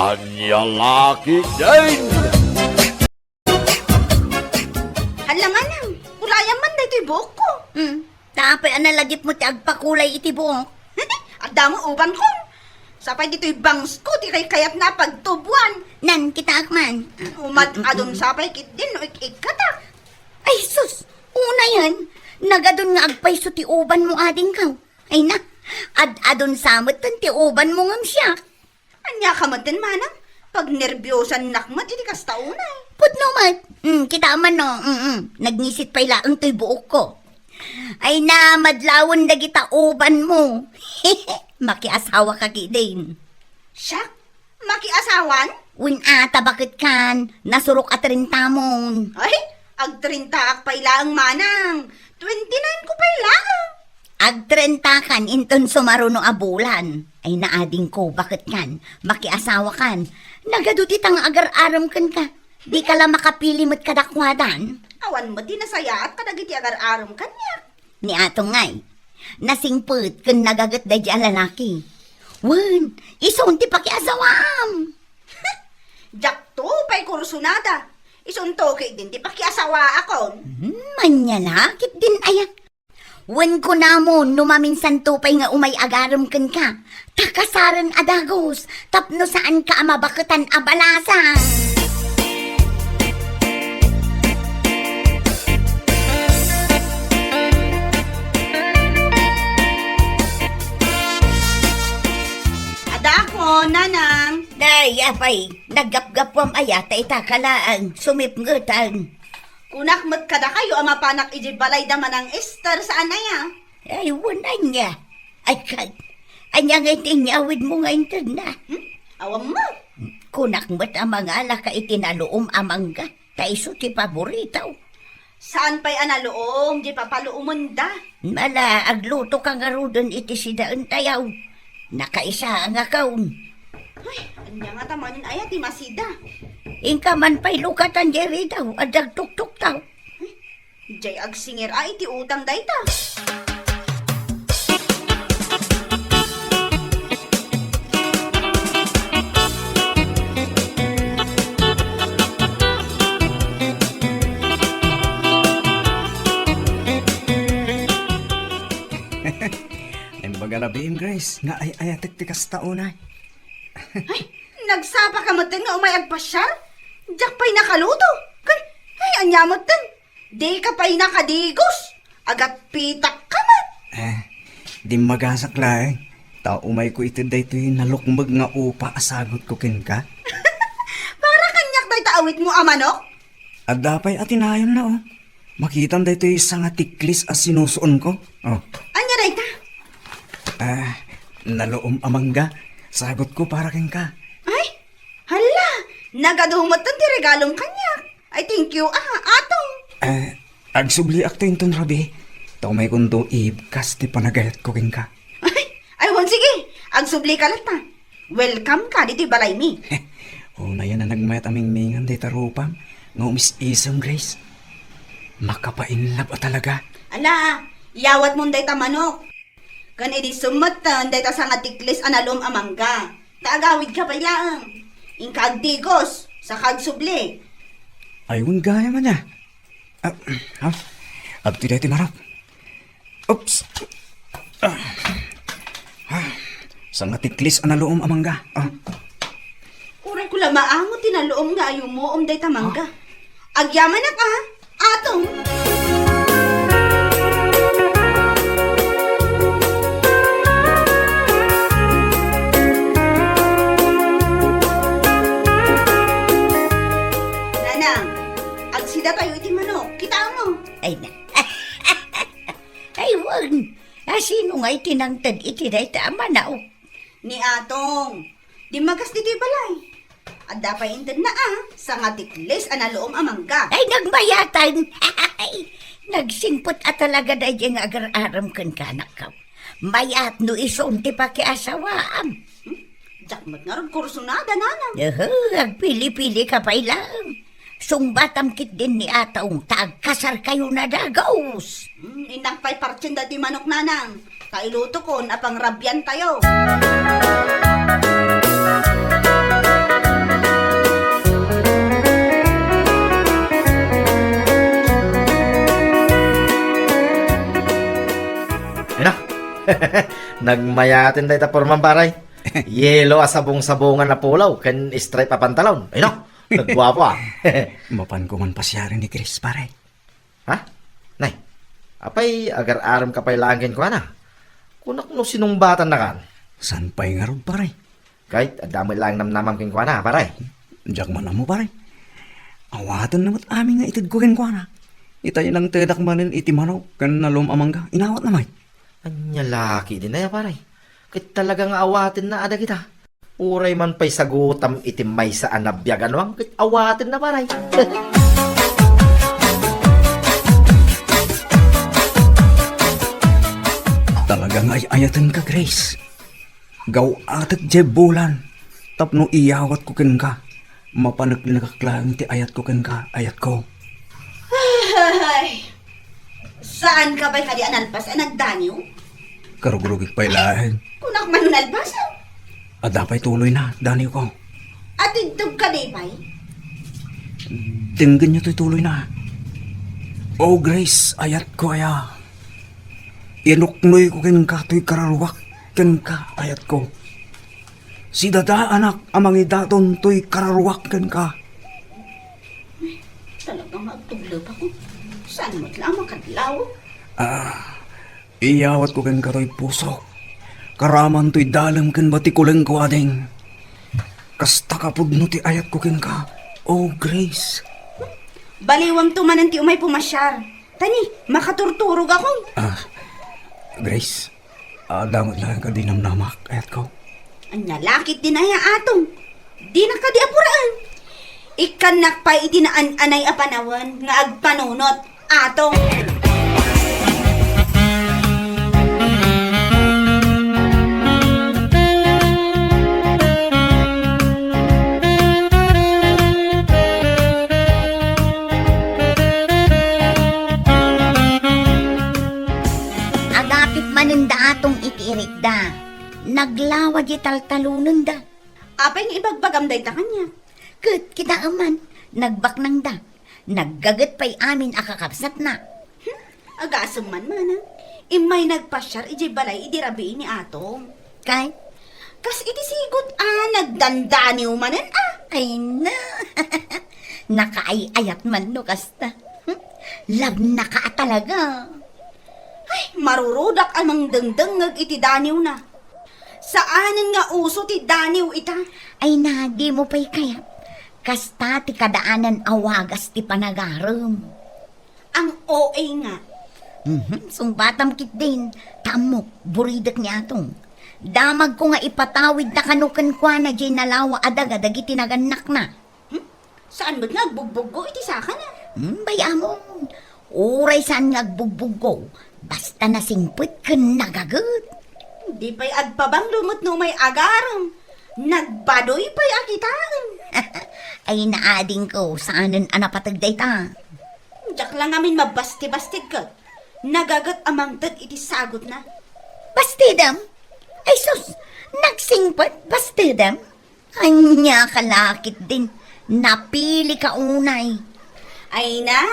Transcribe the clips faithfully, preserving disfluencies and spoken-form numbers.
Ania la ketdin? Hala, manang, kulayan man daytoy buokko. Hmm, ta apay a nalagipmo ti agpakulay iti buok? Adda met ubankon. Sapay ditoy bangsko ti kaykayatna a pagtuboan. Nan, kitaak man. Umad-adun sapay ketdin no ik-ikkatak. Ay, sus! Unayen, nagadun nga agpayso ti ubanmo, adingko. Ay na, ad-adun sa metten ti ubanmo ngem siak. Ania ka metten, manang? Pagnerbiosannak met iti kasta unay. Pudno met. Mm, kita man no. Mm, mm. Nagngisit pay laeng toy buokko. Ay na, madlawen dagita ubanmo. Makiasawaka ketdin. Siak? Makiasawan? Wen a, ta baketkan, nasurok a trintamon. Ay, agtrintaak pay laeng, manang. Twenty-nine ko pay laeng. Agtrintakan inton sumaruno a bulan. Ay, na adingko, baketkan, makiasawakan. Nagadu dita nga agar-arem kenka. Dika la makapili met kadakuadan. Awan met ti nasayaat kadagiti agar-arem kaniak. Ni Atong ngay, nasingpet ken nagaget daydi a lalaki. Wen, isun ti pakiasawaam. Diakto pay kursunada. Isunto ketdin ti pakiasawaakon. Hmm, ania la ketdin aya. Wen kunamon no maminsanto pay nga umay agarem kenka, ta kasaren a dagus, tapno saanka a mabaketan a balasan. Adakon, nanang. Day, apay, naggapgapuam aya ta ita ka laeng, sumipngetan. Kunak met kadakayo a mapanak idiay balay da Manang Ester, saan aya? Ay, wen ania. Ay, kag, ania ngay ti inyawidmo nga intedna? Hmm? Awan met. Kunak met a mangalaka iti naluom a mangga, ta isu ti paboritaw. Saan pay a naluom, di papaluomenda? Mala, aglutoka ngaruden iti sidaentayaw. Nakaisa nga kaon. Ay, ania ngata manen aya ti masida? Inka man pay lukatan di ridaw, adda agtuktuktaw. Ay, diay agsingir a iti utang dayta. Imbaga na biim, Grace, nga ay-ayatek ti kasta unay. Ay, nagsapa ka metten nga umay agpasiar? Diak pay nakaluto. Ken, ay, ania metten? Dika pay nakadigos. Agatpitak ka met. Eh, dimmagasak laeng. Ta umayko iti daytoy nalukmeg nga upa a sagutko kenka. Para kaniak dayta awitmo a manok? Adda pay a tinayonna, oh. Makitam daytoy sangatiklis a sinusuonko. Oh. Ania dayta? Ah, naluom a mangga. Sagutko para kenka. Ay, hala, nagadu metten ti regalom kaniak. Ay, thank you, ah, Atong. Ah, agsubliakto inton rabii. Ta umaykonto ibkas ti panagayatko kenka. Ay, ay, wen, sige, agsublika latta. Welcome ka ditoy balaymi. Unayen a nagmayat a mingmingan dayta rupam nga umis-isem, Grace. Makapainlove a talaga. Ala, iyawatmon dayta manok. Ken idi summetten dayta sangatiklis a naluom a mangga. Ta agawidka pay laeng. Inka agdigos, saka agsubli. Ay, wen gayam aya. Ah, ha? Adtoy daytoy manok. Oops. Ah. Ah. Sangatiklis a naluom a mangga. Ah. Uray ko la maangot ti naluom nga ayumuom dayta mangga. Ah. Agyamanak, ah. Atong. Nanang, agsidatayo iti manok. Kitaem. Ay, na. Ay, wen. A, sino nga iti nangted iti dayta a manok? Ni Atong. Dimmagas ditoy balay. Adda pay intedna a sangatiklis a naluom a mangga. Ay, nagmayatan. Nagsingpet a talaga daydiay nga agar-arem kenka, anakko. Mayat no isun ti pakiasawaam. Hmm? Diak met ngarud kursunada, nanang. Ehe, agpili-pili ka pay laeng. Sungbatam ketdin ni Atong ta agkasarkayo a dagus. Hmm, innak pay partien daytoy manok, nanang. Ta ilutokon a pangrabiantayo. Nagmayaten dayta pormam, pare. Yelo a sabong-sabongan a polo ken stripe a pantalon. Ay, no? Nagguapo, ah. Mapanko man pasiaren ni Grace, pare. Ha? Nay, apay agar-aremka pay laeng kenkuana? Kunak no sinungbatannakan. Saan pay ngarud, pare? Ket adda met laeng namnamam kenkuana, pare. Diak man ammo, pare. Awatenna met amin nga itedko kenkuana. Itay nangtedak manen iti manok ken nalum a mangga. Inawatna met. Ania la ketdin aya, pare? Ket talaga nga awatenna a dagita. Uray man pay sagutam iti maysa a nabiag a nuang ket awatenna, pare. Talaga nga ay-ayatenka, Grace. Gaw-atek diay bulan tapno iyawatko kenka. Mapaneknekak laeng ti ayatko kenka, ayatko. Ay, saanka pay kadi a nalpas a nagdaniw? Karugrugik pay laeng. Kunak man no nalpas, ah. Adda pay tuloyna, daniwko. Atidtog kadi pay? Denggenyo toy tuloyna. Oh, Grace, ayatko aya. Inuknoyko kenka toy kararuak kenka, ayatko. Sidadaanak a mangidaton toy kararuak kenka. Talaga nga agtuglepakon. Saan met la a makadlaw? Ah, iyawatko kenka toy pusok. Karaman toy dalem ken batikulengko, ading. Kasta kapudno ti ayatko kenka. Oh, Grace. Baliwangto manen ti umay pumasiar. Tani, makaturturogakon. Ah, Grace, adda met laeng kadi namnamak, ayatko. Ania la ketdin aya, Atong? Dinak kadi apuraen. Ikkannak pay iti naan-anay a panawen nga agpanunot, Atong. Agapit manen da Atong iti irikda. Naglawa di taltalonenda. Apay nga ibagbagam dayta kaniak? Ket kitaem man, nagbaknangda. Naggaget pay amin a kakabsatna. Hmm, agasem man, manang. Immay nagpasiar idiay balay idi rabii ni Atong. Kay? Kas iti sigut a nagdandaniw manen, ah. Ay na. Nakaay-ayat man no kasta. Hmm? Labnaka a talaga. Ay, marurudak a mangdengdengngeg iti daniwna. Saanen nga uso ti daniw ita. Ay na, dimo pay kayat. Kasta ti kadaanan a wagas ti panagarem. Ang O A nga. Mhm, sungbatam ketdin. Ta ammok, buridek ni Atong. Damagko nga ipatawidta kano kenkuana diay nalawa a daga dagiti nagannakna. Hmm? Saan met nga agbugbuggo iti sakana? Hmm, bay-amon. Uray saan nga agbugbuggo, basta nasingpet ken nagaget. Di pay agpabanglo met no umay agarem. Nagbadoy pay a kitaem. Ay, naadingko, saanen a napateg dayta. Diak la ngamin mabastibastig ket nagaget a mangted iti sagutna. Bastidem? Ay sus, nagsingpet, bastidem? Ania ka la ketdin, napilika unay. Ay na,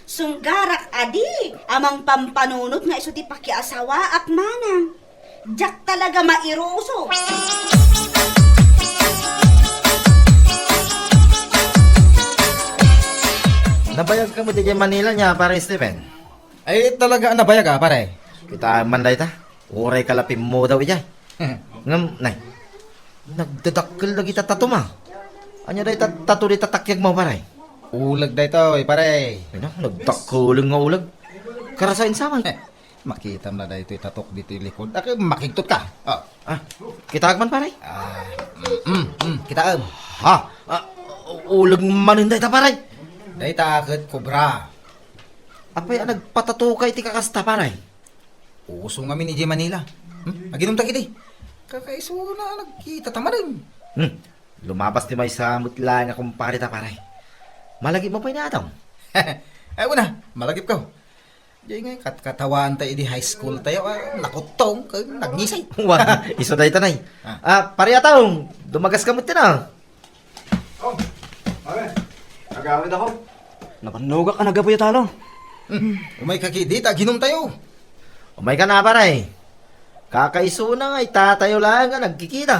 sunggarak a di a mangpampanunot nga isu ti pakiasawaak manang. Diak talaga mairuso. Nabayagka met idiay Manila nia, Pare Steven? Ay, talaga a nabayag, a, pare. Kitaem man dayta. Uray ka la pimmudaw idiay. Ngem, nay, nagdadakkel dagita tattoo, a. Ania dayta tattoo dita takyagmo, pare? Uleg daytoy, pare. Ay, na, nagdakkel nga uleg. Karasain sa, may. Makitam la daytoy tattoo ditoy likod. Ak-, makigtot ka. Oh. Ah, kitaek man, pare? Ah, mm, mm, mm, kitaem. Ha? Ah, uleg manen dayta, pare? Dayta ket kobra. Apay a nagpatattoo ka iti kakasta, pare? Uso ngamin idiay Manila. Hmm? Aginumta ketdi. Kakaisuna a nagkitata manen. Hmm. Lumabas ti maysa met laeng a kumpareta, pare. Malagipmo pay ni Atong? Ay, una, malagipko. Diay ngay, kat-, katkatawaanta idi high school tayo, a, nakuttong, ken nagnisay. Wa, isu dayta, nay. Ah. Ah, Pare Atong, dumagaska met dita. Oh, pare. Agawidakon. Napannugak a naggapuyo talo. Hmm, umayka ketdi ta aginumtayo. Umayka na, pare. Kakaisuna nga itatayo laeng nga nagkikita.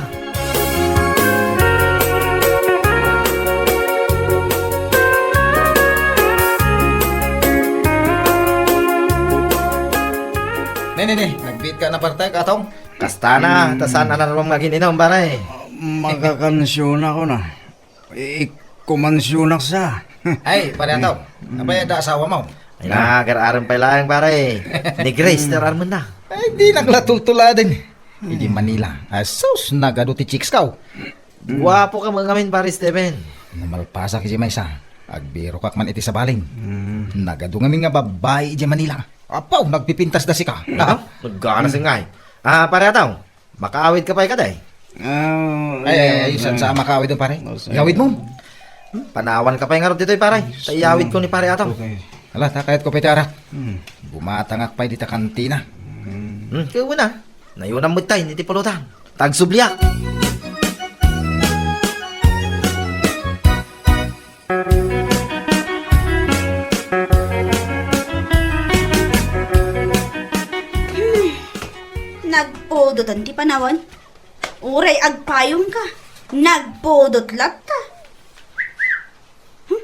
Ne, ne, ne, nagbiit ka na, parte, Atong? Kasta na, ta saan a narumam nga agin-inom, pare. Makakansiona ko na. Ikumansionak sa. Ay, pare Atong, apay adda asawam? Ay, nagar-arem pay laeng, pare. Ni Grace, ti ar-armenna. Ay, dinak la tultuladen. Idi Manila, asus, nagadu ti chicks ko. Guapoka met ngamin, pare Steven. No malpasak iti maysa, agbirokak man iti sabali. Nagadu ngamin nga babbai iti Manila. Apaw, nagpipintas da sika. Nagana singay. Ah, pare Atong, makaawid ka pay kadi? Ah, ay, ay, ay, saan sa makaawid, pare? Oh, sige. Iyawid mo. Hmm, panawan ka pay ngarud ditoy, pare. Ta iyawid ko ni pare Atong. Okay. Ala, ta kayat ko pay ti arak. Hmm. Bumatangak pay dita kantina. Hmm, kaya una. Nayunam met tay, niti pulutan. Tagsubliak. Hmm. Nagpudotan ti panawan. Uray agpayong ka. Nagpudot latta. Hmm?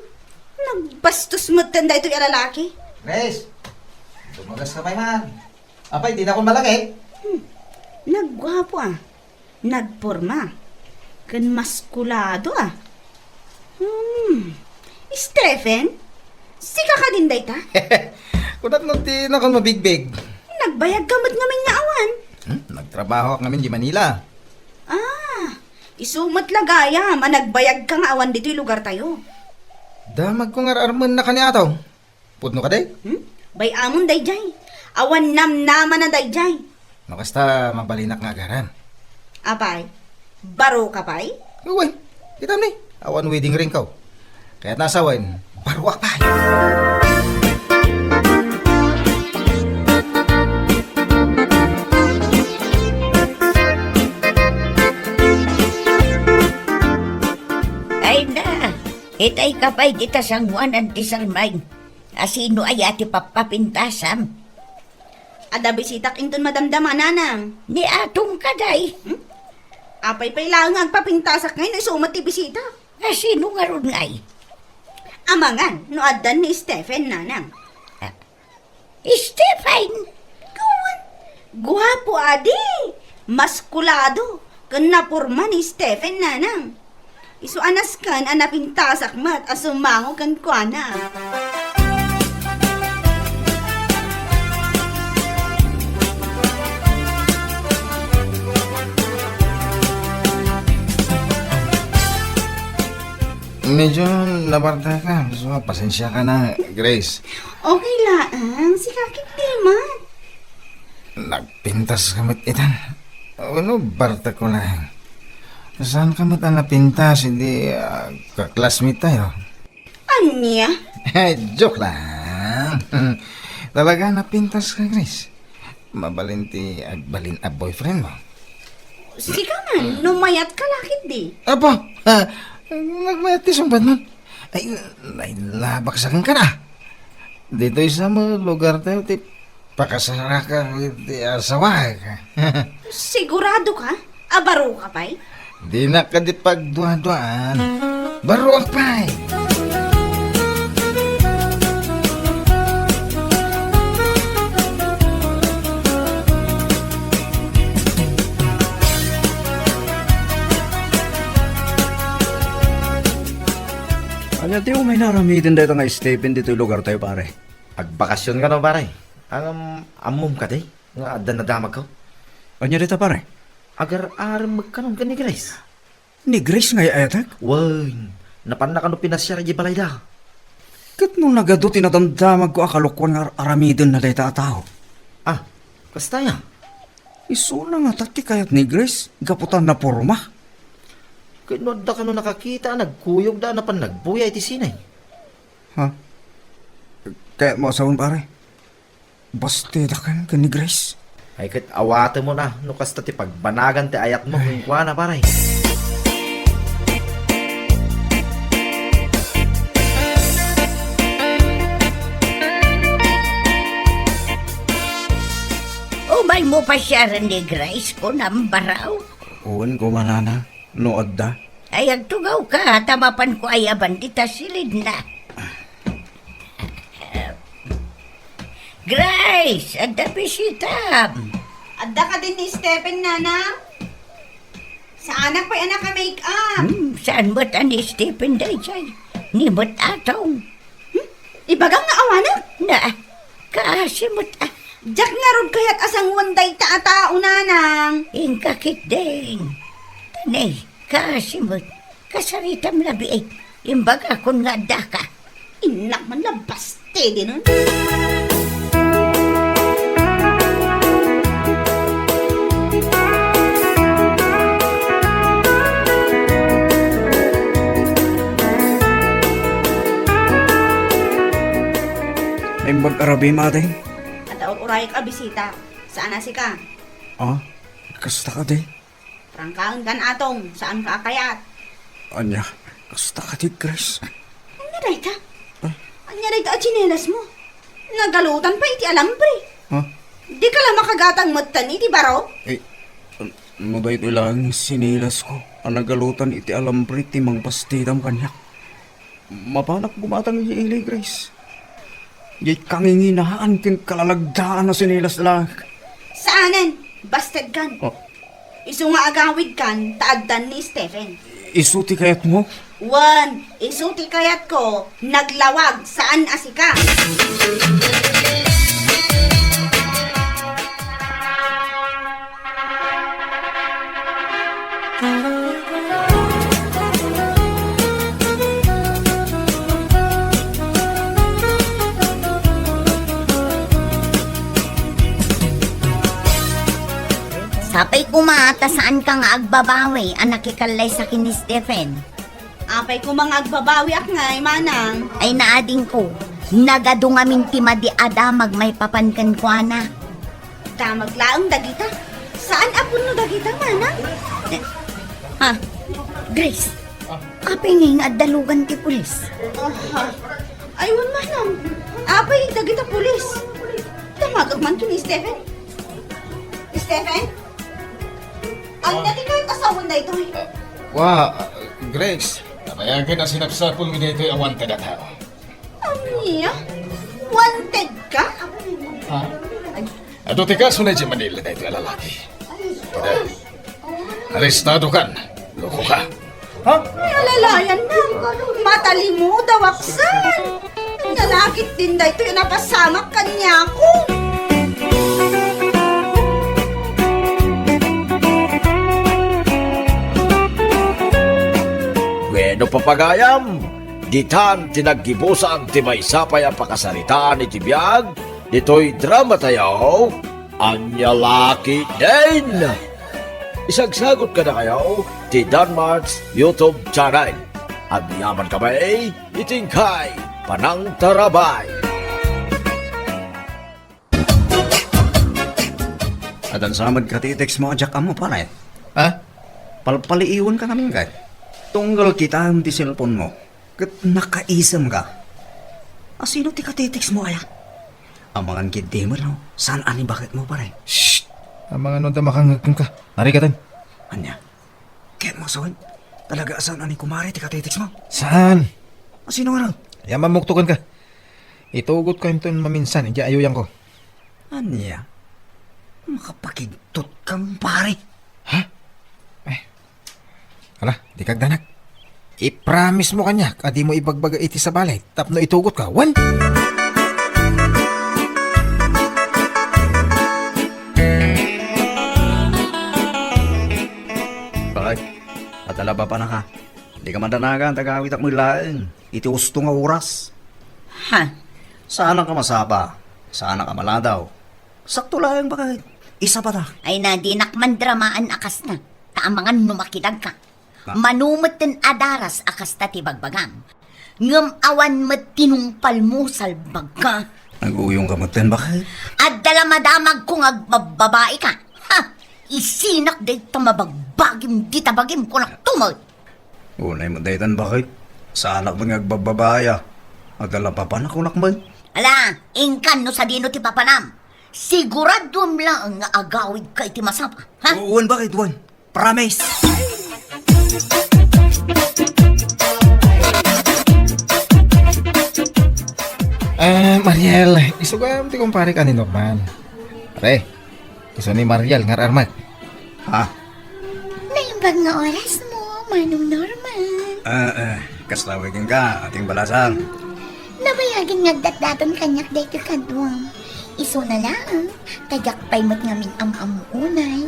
Nagbastos metten daytoy a lalaki. Grace, dumagas ka pay man. Apay, dinakon malagip? Hmm. Nagguapo a. Nagporma. Ken maskulado a. Hmm. Stephen? Sika kadin dayta? Kunat no ti nakon mabigbig. Nagbayag ka met ngamin nga awan. Hmm? Nagtrabahoak ngamin di Manila. Ah, isu met la gayam a nagbayag ka nga awan ditoy lugar tayo. Damag ko nga ar-armenna kaniato. Pudno kadi? Hmm? Bay-amon dayjay. Awan namnamana dayjay. No kasta, mabalinak nga agarem. Apay? Baro ka pay? Uy, kitam ni, awan wedding ring ko. Kayat na sawen, baro ka pay. Ay na, itay ka pay dita sanguanan ti sarmay. Asino aya ti pappapintasam? Adda bisitak inton madamdama, nanang. Ni Atong kadi? Hmm? Apay pay laeng nga agpapintasak ngay no isu met ti bisita? Asino ngarud ngay? Amangan no addan ni Stephen, nanang. Ah, Stephen? Wen, guapo a di. Maskulado. Ken naporma ni Stephen, nanang. Isu a nasken a napintasak met a sumango kenkuana. Medyo nabarta ka. So, pasensya ka na, Grace. Okay laeng, sika ket di man. Nagpintas ka met itan. Ano, barta ko lang. Saan ka met a napintas, hindi, ah, ka-classmate tayo? Ania? Joke lang. Talaga, napintas ka, Grace. Mabalin ti agbalin a boyfriend mo. Sika man, no mayat ka lakit di. Apo, ha, nagmayat ti sungbat man. Ay, nailabak sa kan ka na. Ditoy sa mo lugar tayo, ti pakasaraka iti asawak. Sigurado ka? Abaro ka pay? Di na ka di pagduaduaan. Baro ka pay. Ania ti umay nga aramiden dayta nga Stephen ditoy lugar tayo, pare? Agbakasyon kano, pare? Ngem, ammom kadi nga adda nadamagko? Ania dayta, pare? Agar-arem met kanon ken ni Grace. Ni Grace nga ayatek? Wen, napanna kano pinasiar idiay balayda. Ket no nagadu ti nadamdamagko a kalokuan nga ar-, aramidenna dayta a tao? Ah, kasta aya? Isuna ngata ti kayat ni Grace gapu ta naporma. Ket no adda kano nakakita a nagkuyogda a napan nagbuya iti sine? Ha? Kayatmo a sawen, pare? Bastedakan ken ni Grace. Ay, ket awatemon a no kasta ti pagbanagan ti ayatmo kenkuana, pare. Umaymo Pasiaren ni Grace, kunam, Baro? Wen koma, Nana, no adda. Ay, agtugawka, ta mapanko ayaban dita silidna. Grace, adda bisitam. Adda kadin ni Stephen, Nana? Saanak pay a naka-make up. Hmm, saan met a ni Stephen daydiay? Ni met Atong. Hmm? Ibagam nga awanak? Na, kaasi met a. Diak ngarud kayat a sangoen dayta a tao, Nanang. Inka ketdin. Tanay, kaasi met. Kasaritam labi, eh. Imbagakon nga addaka. Innak man la bastidin. Imbag a rabii, Mate. Adda ur-urayak a bisita. Saan a sika? Ah, kasta kadi? Prangkaenkan, Atong, saanka a kayat. Ania, kasta kadi, Grace? Ania dayta? Ah? Ania dayta a tsinelasmo? Nagalutan pay iti alambre. Ah? Dika la makagatang metten iti baro? Eh, no daytoy laeng tsinelas ko a nagalutan iti alambre ti mangbastidam kaniak. Mapanak gumatang iti ili, Grace. Diay kanginginaan ken kalalagdaan a tsinelas la. Saanen, bastedkan. Oh. Isu nga agawidkan, ta addan ni Stephen. Isu ti kayatmo? Wen, isu ti kayatko, naglawag, saan a sika. Sapay koma ta saanka nga agbabawi a nakikallaysa ken ni Stephen. Apay koma nga agbabawiak ngay, manang? Ay, naadingko, nagadu ngamin ti madi a damag maipapan kenkuana. Damag laeng dagita? Saan a pudno dagita, manang? Ha? Grace, apay ngay nga adda lugan ti pulis? Aha. Ay, wen, manang. Apay dagita pulis? Damagek man ken ni Stephen. Stephen? Ania ti kayat a sawen daytoy? Wa, Grace, nabayagen a sinapsapulmi daytoy a wanted a tao. Ania? Wanted ka? Ha? Adu ti kasona idiay Manila daytoy a lalaki. Arestadokan. Lokoka. Ha? Ay, alalayan na. Matalimudawak san. Lalaki din daytoy a napasamak kaniako. Wenno, papagayam, ditan ti naggibusan ti maysa pay a pakasaritaan iti biag ditoy dramatayo, Ania La Ketdin. Isagsagut kadakayo ti Danmart's YouTube channel. Agyamankami iti inkay panangtarabay. Adda sa met katitext mo a diak ammo, pare. Ha? Palpaliiwanka ngamin, kay. Tunggal kitaem ti cellphone mo. Ket nakaisemka. A sino ti katitext mo aya? Amangan ketdi met, no? Saan a ni baketmo, pare? Shh! Amangan no adda makangngeg kenka. Arikaten. Ania? Kayatmo a sawen? Talaga a saan a ni kumare ti katitext mo? Saan? A sino ngarud? Ania, mamuktoken ka. Itugotka inton maminsan idiay ayoyangko. Ania? Makapakigtot ka, pare. Ha? Eh. Ala, dika agdanag. Ipromise mo kaniak a dimo ibagbaga iti sabali tapno itugotka, wen? Bakit? Adda la papanaka. Dika mandanagan, ta agawidak met laeng iti husto nga oras. Ha? Saanak a masapa, saanak a maladaw. Sakto laeng, bakit? Isapa ta. Ay na, dinak mandramaan a kasta. Ta amangan no makidagka. Na- Mano metten a daras a kasta ti bagbagam. Ngem awan met tinungpalmo, salbagka. Naguyongka metten, bakit? Adda la madamagko nga agbabbabaika. Ha! Isinak dayta mabagbagim dita bagim, kunakto met. Unay met daytan, bakit? Saanak met nga agbabbabai a. Adda la papanak, kunak met. Ala, inkan no sadino ti papanam. Siguraduem laeng nga agawidka iti masapa, ha? Wen, bakit, wen? Promise. Ah, Mariel, isu gayam ti kumparek a ni Norman. Pare, isu ni Mariel nga ar-armak. Ha? Naimbag nga oras mo, Manong Norman. Ah, eh, kasta met kenka, Ating Balasang. Nabayagen nga agdatdaton kaniak daytoy kaduam. Isuna laeng, ta diak pay met ngamin am-ammo unay.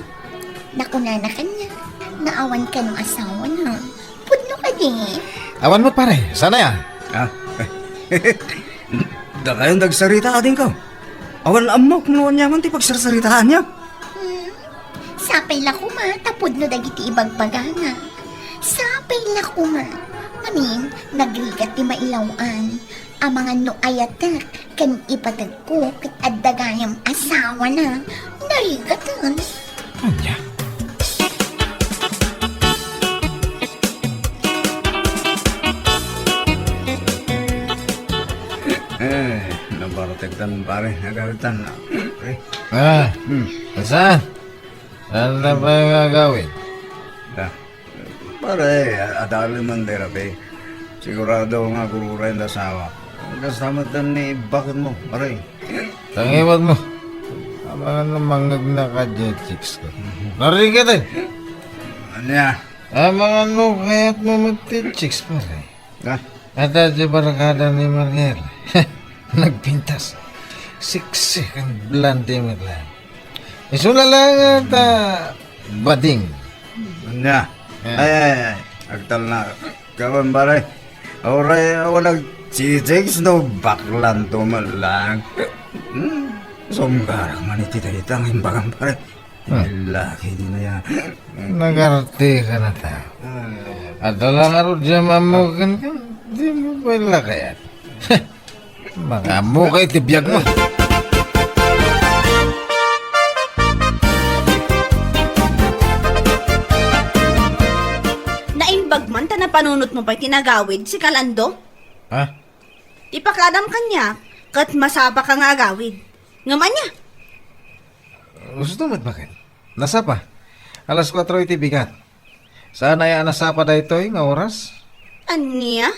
Nakunana kaniak, nga awan kano asawana. Pudno kadi? Awan met, pare. Saan aya? Ah? Dakayon dagsarita, adingko. Awan ammok no aniaman ti pagsarsaritaanyo. Hmm. Sapay la koma, ta pudno dagiti ibagbagana. Sapay la koma. Ngamin, nagrigat ti mailaw-an. Amangan no ayatek ken ipateg ko ket adda gayam asawana, narigaten. Ania? Eh, nabartektan, pare. Nagaritan na. Eh. Ah, Hmm. Saan? Saan na ba nga agawid? Ah. Pare, a-, adal man dayta, pare. Sigurado nga agururay ti asawa. Kasta met ni baketmo, pare. Tangiwat mo. Amangan no mangngegna ka diay chicks ko. Narigat eh. Ania? Amangan no kayatmo met ti chicks, pare. Ah? Adda ti barkada ni Mariel. Nagpintas. Sexy ken blonde met laeng. Isuna laeng ta bading. Ania? Eh. Ay, ay, ay. Agtalna. Kawan, pare. Uray, awan nagchichicks no baklanto met laeng. Hmm, sunggarak man iti dayta nga imbagam, pare. Hmm. Laki di na yan. Nagarte ka na ta. Ay. Adda la ngarud diay ammo kenka, di mo pay la kayat. Mangammo ka iti biag mo. Naimbag man ta napanunot mo pay ti nagawid, sika Lando? Ha? Ipakadam kaniak, ket masapa ka nga agawid. Ngem ania? Gusto met, bakit? Nasapa. Alas kuatro iti bigat. Saan aya a nasapa daytoy nga oras? Ania?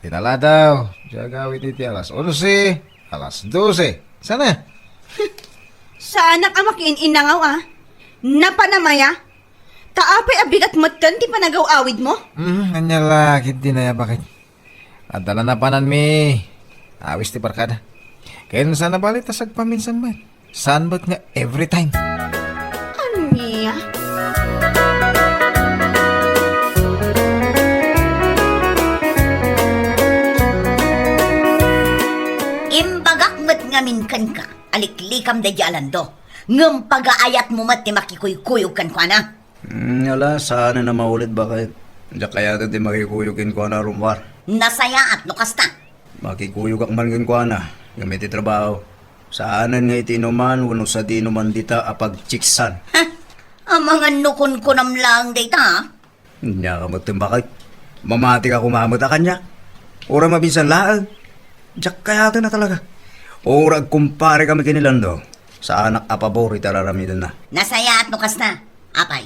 Tinaladaw, diay agawid iti alas onse, alas dose. Saan aya? Saanak a makiin-inangaw, a. Napanam aya? Ta apay a bigat metten ti panagaw-awidmo? Hmm, ania la ketdi aya, bakit? Adda la napananmi. Awis ti barkada. Ken saan a bali ta sagpaminsan met. Saan met nga every time. Ania? Imbagak met ngamin kenka, a liklikam daydiay a Lando. Ngem pagaayatmo met ti makikuykuyog kenkuana. Hmm, ala, saanen a maulit, bakit? Diak kayaten ti makikuyog kenkuana, Rumbar. Nasayaat no kasta. Makikuyogak man kenkuana, ngem iti trabaho. Saanen nga iti inuman wenno sadi inuman dita a pagchiksan. Ha? Amangan no kunkunam laeng dayta, a? Ania ka met, bakit? Mamatika koma met a kaniak. Uray maminsan laeng. Diak kayaten a talaga. Uray agkumpare kami ken ni Lando. Saanak a pabor iti ar-aramidenna. Nasayaat no kasta. Apay,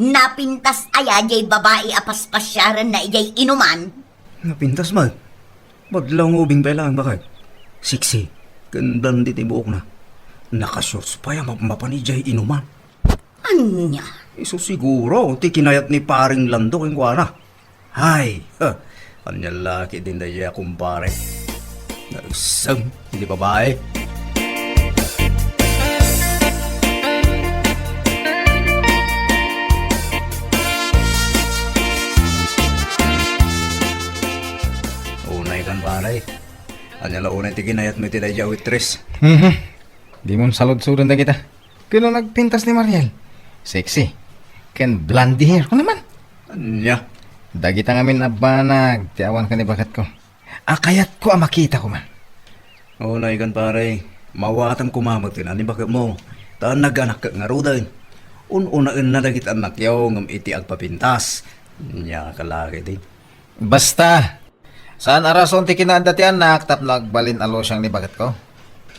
napintas aya diay babai a paspasiarenna idiay inuman? Napintas met. Madlaw nga ubing pay laeng, bakit? Sexy ken blonde ti buokna. Naka-shorts pay a mapmapan idiay inuman. Ania? Isu siguro ti kinayat ni Paring Lando kenkuana. Hay, ha, ania la ketdi daydiay a kumpare. Nagsem iti babai. Unay kan, pare. Ania la unay ti kinayatmo iti daydiay a waitress? Mhm. Dimon saludsoden dagita. Ken no nagpintas ni Mariel, sexy ken blonde hair. Kunam man. Ania? Dagita ngamin a banag ti awan ken ni baketko. A kayatko a makita koma. Unay kan, pare, maawatam koma met ti ni baketmo. Ta naganakkek ngaruden. Un-unaenna dagiti annakyo ngem iti agpapintas. Ania ka la ketdi? Basta, saan a rason ti kinaanda ti annak tapno agbalin a lusiang ni baketko.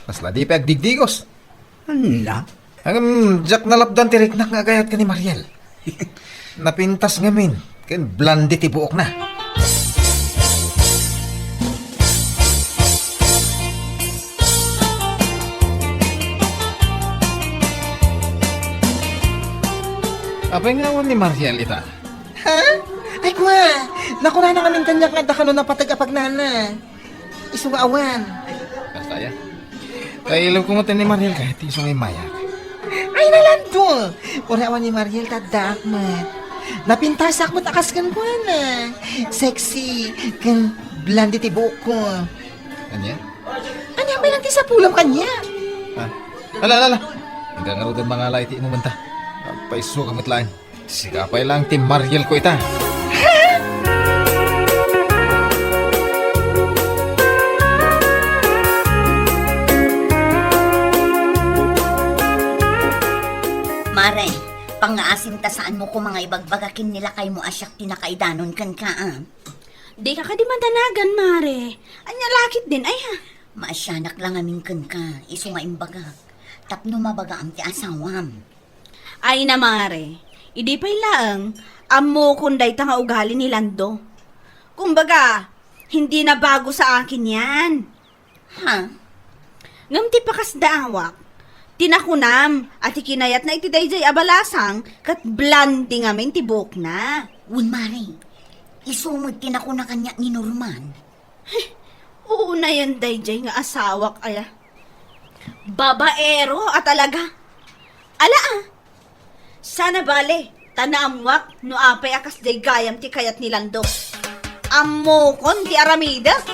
Kasla di pay agdigdigos. Ania? Ngem, diak nalapdan ti riknak nga agayat ken ni Mariel. Napintas ngamin, ken blonde ti buokna. Apay nga awan ni Mariel ita? Ha? Ay, kua! Nakunana ngamin kaniak nga adda kano napateg a pagnana. Isu nga awan. Basta ya. Kailaw ko met ni Mariel kayat ti isu nga immayak. Ay, nalando! Uray awan ni Mariel, taddaak met. Napintasak met a kas kenkuana. Sexy, ken blonde ti buokko. Ania? Ania pay lang ti sapulam kaniak? Ah. Ala, ala, ala. Hanggang ngaruden mangala iti imumenta. Paiso ka met laeng. Sika pay lang ti Mariel ko ita. Mare, pangngaasim ta saanmo koma nga ibagbaga ken ni lakaymo a siak ti nakaidanon kenka, a? Dika kadi madanagan, Mare. Ania la ketdin, ay, ha? Maasianak la ngamin kenka, isu nga imbagak. Tapno mabagaam ti asawam. Ay na, Mare, idi pay laeng, ammokon dayta nga ugali ni Lando. Kumbaga, hindi na bago sa akin yan. Ha? Ngem ti pakasdaawak, ti nakunam a ti kinayatna iti daydiay a balasang ket blonde ngamin ti buokna. Wen, Mare, isu met ti nakuna kaniak ni Norman. Unayen daydiay nga asawak aya. Babaero a talaga. Ala, a. Saan a bale, ta naammuak no apay a kasdiay gayam ti kayat ni Lando. Ammokon ti aramidek.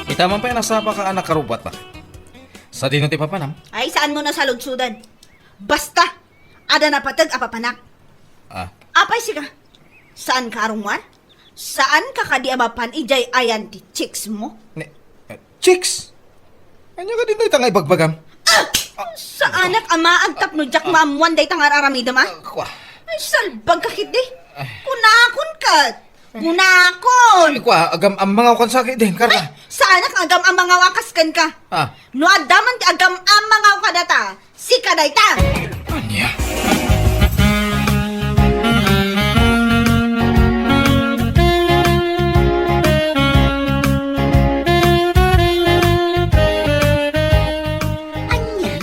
Ita man pay a nasapaka a nakarubat, a. Sadino ti papanam? Ay, saanmo a saludsodan. Basta, adda napateg a papanak. Ah. Apay sika? Saanka a rummuar? Saanka kadi a mapan idiay ayan ti chicks mo? Ne, eh, chicks? Ania kadi dayta nga ibagbagam? Ah! Saanak a maagtap no diak maammuan dayta nga ar-aramidem, a? Ah, kua. Ay, salbag ka ketdi. Ay. Kunakon ket. Kunakon! Ay, kua, agam-amangaw kan sakit din, Carla. Ay, saanak agam-amangaw a kas kenka. Ah. No adda man ti agam-amangaw kadata, sika dayta. Ania? Ania?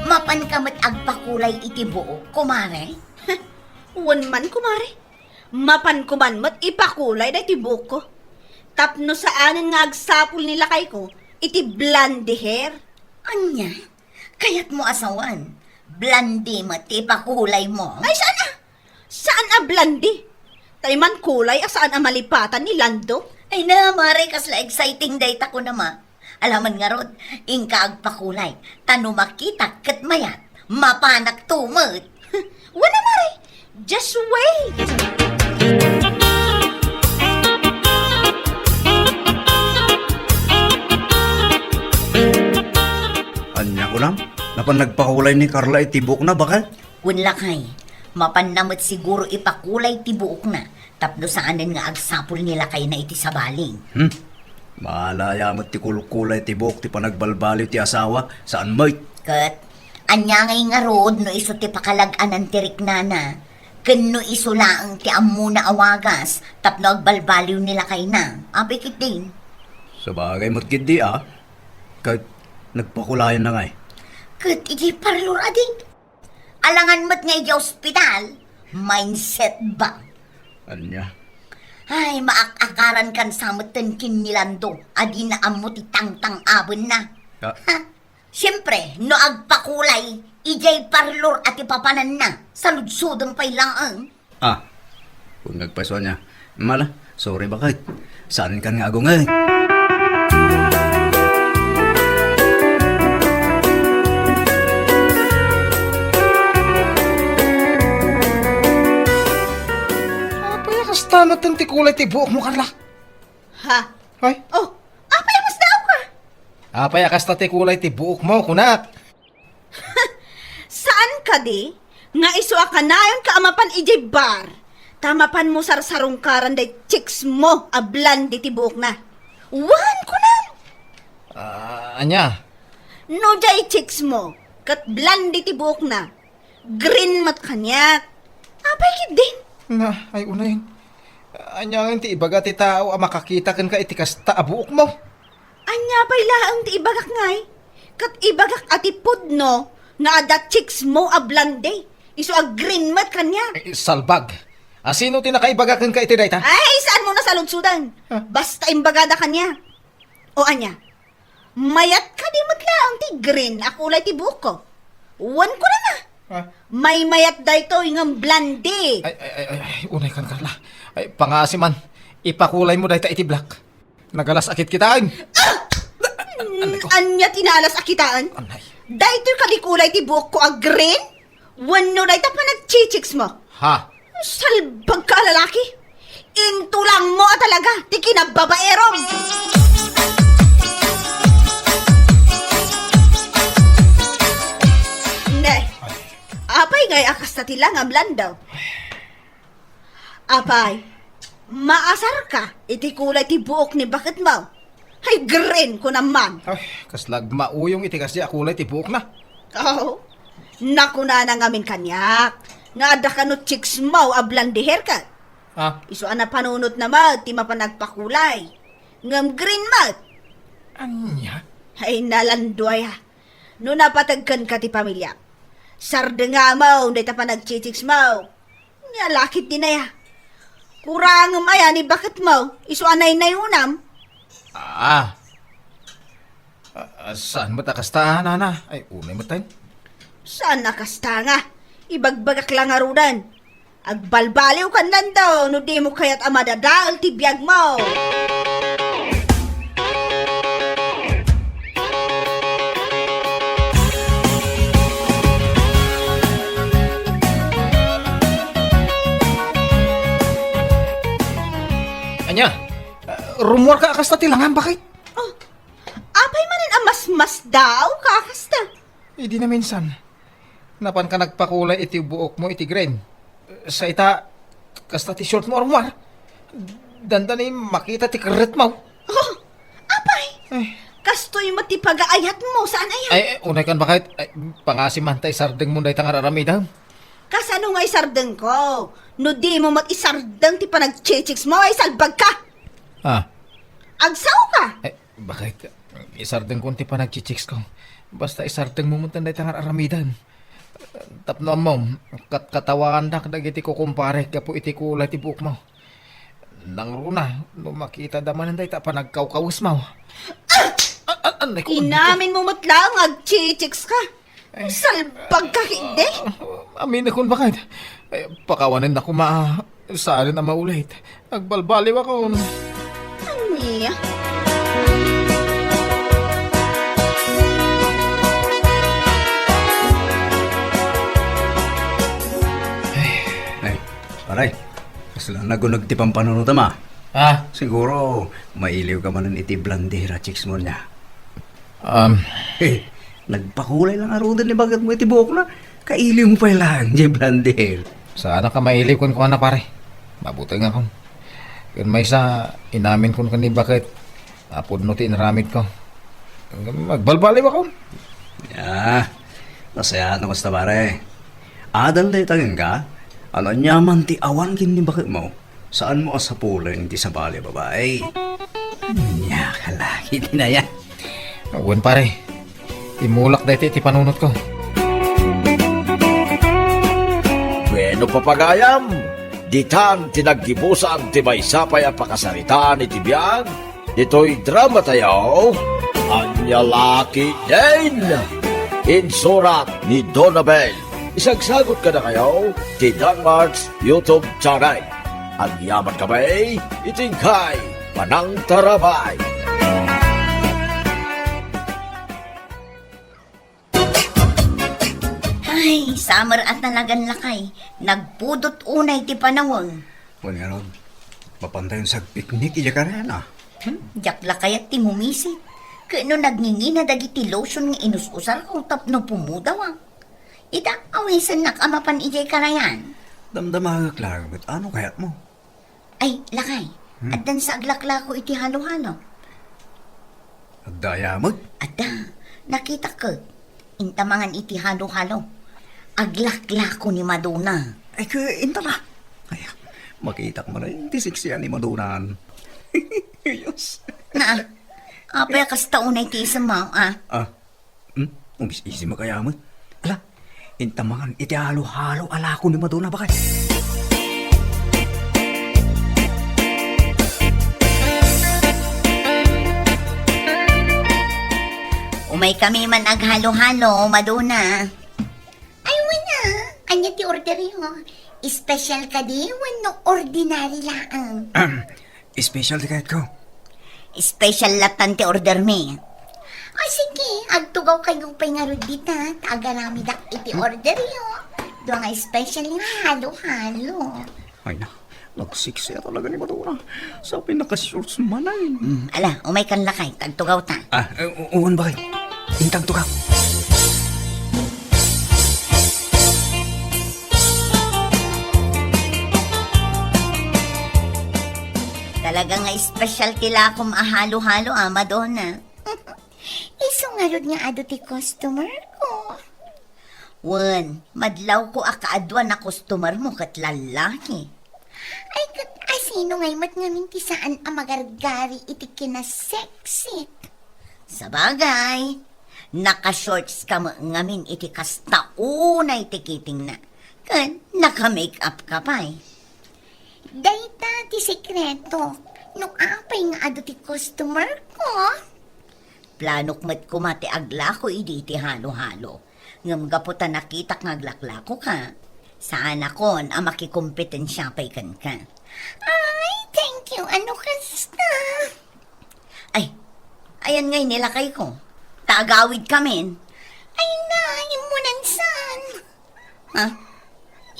Mapanka met agpakulay iti buok, kumare? Wen man, kumare. Mapanko man met ipakulay daytoy buokko. Tapno saanen nga agsapul ni lakayko iti blonde hair. Ania? Kayatmo a sawen, blonde met ti ipakulaymo? Ay, saan a! Saan a blonde! Tay mankulay a saan a malipatan ni Lando. Ay na, mare, kasla exciting dayta kunam a. Alaman ngarud, inka agpakulay, ta no makitak ket mayat, mapanakto met. Wen a, mare, just wait! Ania kunam? Napan nagpakulay ni Carla iti buokna, baket? Wen lakay, mapanna met siguro ipakulay ti buokna tapno saanen nga agsapul ni lakayna iti sabali. Hmm. Malaya met ti kulkulay ti buok ti panagbalbaliw ti asawa, saan met? Ket, ania ngay ngarud no isu ti pakalag-anan ti riknana, ken no isu laeng ti ammona a wagas tapno agbalbaliw ni lakayna? Apay ketdin? Sabagay met ketdi a. Ket nagpakulayan na ngay. Ket iti parlor a di. Alangan met nga idiay ospital, mindset ba? Ania? Ay, maak-akaran kan sa metten ken ni Lando a dina ammo ti tangtang-abenna. Ah. Ha? Siempre, no agpakulay, idiay parlor a ti papananna, saludsoden pay laeng. Ah, kung nagpaiso ania. Mala, sorry baket. Saan kan nga agungay? Apay a kasta met ti kulay ti buokmo, Carla? Ha? Ay? Oh, apay a masdaawka? Apay a kasta ti kulay ti buokmo, kunak? Saan kadi nga isu a kanayonka a mapan idiay bar, Ta mapanmo sarsarungkaran day chicks mo a blonde ti buokna. Wen, kunam! Ah, ania? No jay chicks mo ket blonde ti buokna, green met kaniak. Apay ketdin? Na, ay unayen. Ania ngayen ti ibaga ti tao a makakita kenka iti kasta a buokmo? Ania pay laeng ti ibagak ngay? Ket ibagak a ti pudno nga adda chicks mo a blonde, isu a green met kaniak. Eh, salbag. A, sino ti nakaibaga kenka iti dayta? Ay, saanmo a saludsodan. Ah. Basta imbagada kaniak. O ania? Mayat kadi met laeng ti green a kulay ti buokko? Wen, kunana. Ah. Maymayat daytoy ngem blonde. Ay, ay, ay, ay, ay, unay kan, Carla. Ay, pangaasi man. Ipakulaymo dayta iti black. Nagalas a kitkitaen. Ah! Anay ko. Ania ti naalas a kitaen? Anay. Daytoy kadi kulay ti buokko a green? Wenno dayta panagchichiks mo? Ha? Salbag ka a lalaki! Intulang mo a talaga ti kinababaerom! Ne, apay ngay a kasta ti langam, Lando? Apay, maasar ka iti kulay ti buok ni baket mo? Ay, green ko naman. Ay, kasla agmauyong iti kasdi a kulay ti buokna. Oh, nakunana ngamin kaniak nga adda kano chicks mo a blonde hair ka. Ah. Isu a napanunot na met ti mapan agpakulay. Ngem green met. Ania? Ay, nalanduaya. No napateg kenka ti pamiliam, sardengam dayta panagchichiks mo. Nia la ketdin aya? Kurangem aya ni baket mo, isu a naynayonam? Ah. Ah, saan met a kasta, nana? Ay, unay met tayo. Saan a kasta nga? Ibagbagak la ngaruden. Agbalbaliw kan, Lando, no dimo kayat a madadael ti biag mo. Ania? Ah, rummuar ka a kasta ti langam, baket? Oh, apay manen a masmasdaaw ka a kasta? Idi naminsan, napan ka nagpakulay iti buok mo iti green. Sa ita, kasta ti short mo, rummuar. Dandani makita ti kerret mo. Oh, apay! Ay. Kastoy met ti pagaayat mo, saan aya? Ay, ay, unay kan, baket. Ay, pangaasi man ta isardeng mo dayta nga ar-aramidem. Kasano nga isardeng ko? No dimo met isardeng ti panagchichiks mo, ay salbag ka! Ah. Agsaw ka! Ay, baket, isardeng kon ti panagchichiks ko. Basta isardeng mo met dayta nga ar-aramidem. Tapno ammom, kat-, katawaandak dagiti kukumparek gapu iti kulay ti buok mo. Nangruna, no makita da manen dayta panagkawkawes mo. Ah! Ah, ah, anay ko, anay ko. Inamin mo met laeng nga agchichiks ka. Ay. Salbag ka, hindi? Ah, aminakon, baket. Ay, pakawanen na kuma, saan a maulit. Agbalbaliw akon. Ania? Ay, pare, kasla nagunag ti pampanunotam, a. Ah? Siguro, mailiw ka manen iti blonde hair a chicks mo nia. Um, Eh, nagpakulay la ngaruden ni baket mo iti buokna. Kailiw mo pay laeng, jay blonde hair. Saan a ka mailiw kenkuana, pare. Mabuteng akon. Ken maysa, inamin kon ken ni baket, a pudno ti inaramid ko. Agbalbaliw akon. Ah, nasayaat no kasta, pare. Adal dayta kenka, ano aniaman ti awan ken ni baket mo? Saan mo a sapulen ti sabali a babai? Ania ka la ketdin aya? Wen, pare. Imulak dayta iti panunot ko. Bueno, papagayam, ditan ti naggibusan ti maysa pay a pakasaritaan iti biag ditoy dramatayo, Ania la ketdin? Insurat ni Donabel. Isagsagut kadakayo ti Danmart's YouTube channel. Agyaman kami iti inkay panangtarabay. Ay, summer a talagan, lakay. Nagpudot unay ti panaweng. Wen ngarud, mapantayon sa picnic idiay karayan, a. Hmm? Diak la kayat ti mumisit. Ket no nagngingina dagiti lotion nga inus-usarko tapno pumudawak. Ita, awisennak a mapan idiay karayan. Damdamagak laeng met. Ano kayatmo? Ay, lakay. Hmm. Addan sa aglaklako iti halo-halo. Adda aya met? Adda. Nakitak ket. Inta mangan iti halo-halo. Aglaklako ni Madonna. Ay, ke, inta na. Ay, makitak man ay, ti sexy ni Madonna. Ayos. Na, apay a kasta unay ti isem mo, ah? Ah. Hmm? Umis-isi makayamon. Ala, inta mangan iti halo-halo a lako ni Madonna, bakay. Umay kami man aghalo-halo, Madonna. Ay, wen a. Ania ti order yo? Special kadi wenno ordinary laeng? Special ti kayatko. Special latan ti order mi. O, sige, agtugaw kayo pay ngarud dita, ta agaramidak iti order yo. Dua nga special nga halo-halo. Ay na, nagsiksi talaga ni Madonna. Sa pinaka-shorts man ay. Hmm, ala, umay kan lakay, tagtugaw ta. Ah, eh, u-, uwan ba kay? Intang tugaw. Talaga nga special ti lakom a halo-halo, ah, Madonna. Isu ngarud nga adu ti customer ko. Wen, madlawko a kaaduan a customer mo ket lallaki. Ay, ket asino ngay met ngamin ti saan a magargari iti kinasexy? Sabagay, naka-shorts ka met ngamin iti kasta unay ti kitingna. Ken naka-make up ka pay. Dayta ti sekreto, no apay nga adu ti customer ko. Planok met koma ti aglako idi iti halo-halo. Ngem gapu ta nakitak nga aglaklako ka, saanakon a makikompetensia pay kenka. Ay, thank you. Ano kasta? Ay, ayan ngay ni lakay ko. Ta agawid kamin. Ay na, immunan san. Ha?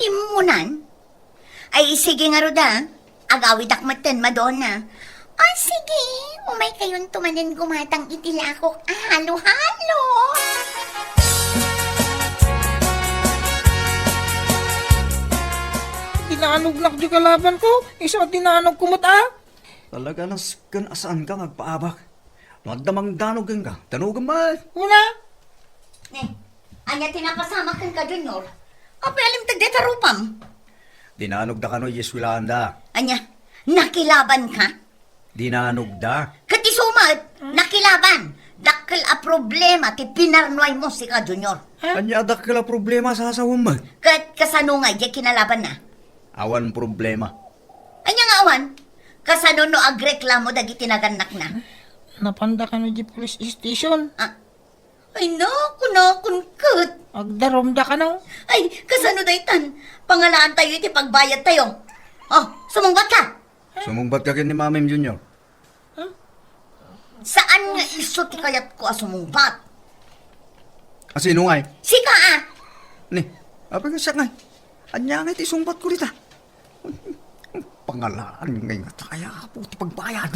Immunan? Ay, sige ngarud a. Agawidak metten, Madonna. O, sige. Umay kayonto manen gumatang iti lakok a halo-halo. Dinanognak di kalaban ko. Isu a dinanogko met a. Talaga nasken a saanka nga agpaabak. No adda mangdanog kenka, danogem met. Una. Ne, ania ti napasamak kenka, Junior? Apay a limteg dayta rupam? Dinanogda kano iti eskuelaanda. Ania, nakilabanka? Dinanogda. Ket isu met, nakilaban. Dakkel a problema ti pinarnuaymo sika, Junior. Ania a dakkel a problema a sasawem met? Ket kasano nga diay kinalabanna? Awan problema. Ania nga awan? Kasano no agreklamo dagiti nagannakna? Napanda kano di police station. Ah. Ay, naku, nakon ket. Agdarumda kano. Ay, kasano daytan? Pangalaantayo iti pagbayadtayo. Oh, sumungbatka. Sumungbatka ken ni Mamim Junior. Huh? Saan nga isu ti kayatko a sumungbat? A sino ngay? Sika, ah! Ni, apay nga siak ngay? Ania ngay ti sungbatko dita? Pangalaan ngay nga ta kaya, Apo, ti pagbayad.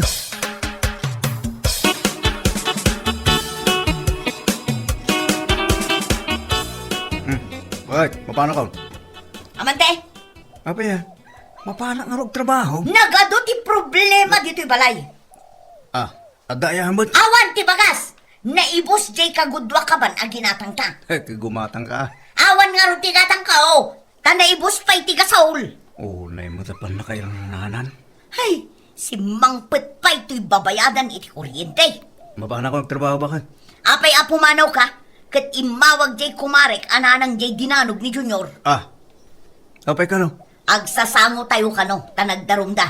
Hmm. Oy, mapanakon? Amante! Apay a, mapanak nga agtrabaho? Nagadu ti problema ditoy balay. Ah, adda aya met? Awan ti bagas! Naibus diay kagudua kaban a ginatangta. Kagumatangka. Awan ngarud ti gatangka, o. Ta naibus pay ti gasaol. O, nay met a pannakailanganan. Hay, simmangpet pay toy babayadan iti kuryente. Mapanakon agtrabaho, bakay. Apay a pumanawka, ket immawag diay kumarek a nanang diay dinanog ni Junior. Ah. Apay kano? Agsasangotayo kano, ta nagdarumda.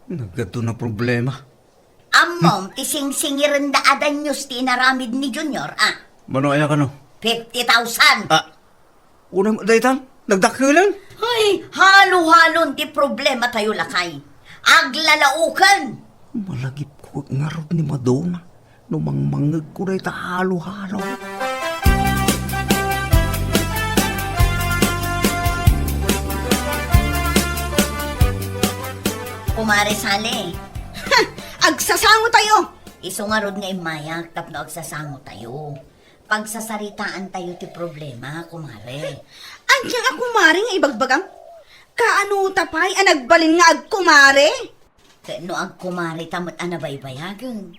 Nagadu a problema. Ammom ti singsingirenda a danyos ti inaramid ni Junior, a? Mano aya kano? Fifty thousand. Ah, unay daytan? Nagdakkelen? Ay, halo-halon ti problematayo, lakay. Aglalaoken. Malagipko ngarud ni Madonna no mangmangngegko dayta halo-halo. Kumare Sally. Ha! Agsasangotayo! Isu ngarud nga immayak tapno agsasangotayo. Pagsasaritaantayo ti problema, kumare. Ania a kumare nga ibagbagam? Kaano ta pay a nagbalin nga agkumare? Ket no agkumare ta met a nabaybayagen.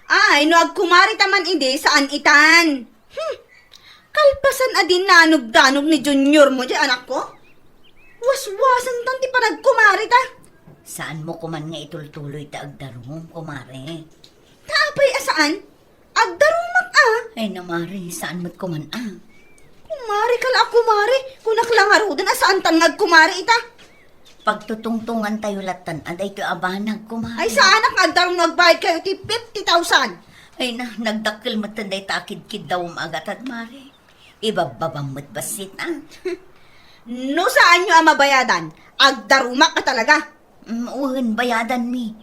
Ay, no agkumare ta man idi, saan itan? Hmm. Kalpasan a dinanogdanog ni Junior mo, di anakko? Waswasen tan ti panagkumare ta. Saan mo kuman nga itultuloy ta agdarum, kumare? Ta apay a saan? Agdarumak a. Ay, na, mare, saan met kuman a? Kumare ka la a kumare. Kunak la ngaruden a saan tan nga agkumare ita. Pagtutungtungan tayo latan a daytoy a banag, kumare. Ay, saanak nga agdarum no agbayad kayo ti fifty thousand. Ay na, nagdakkel met dayta a kidkiddawem a gatad, mare. Ibabbabam met bassit, a. No saanyo a mabayadan, agdarumak a talaga. Mm, wen, bayadanmi.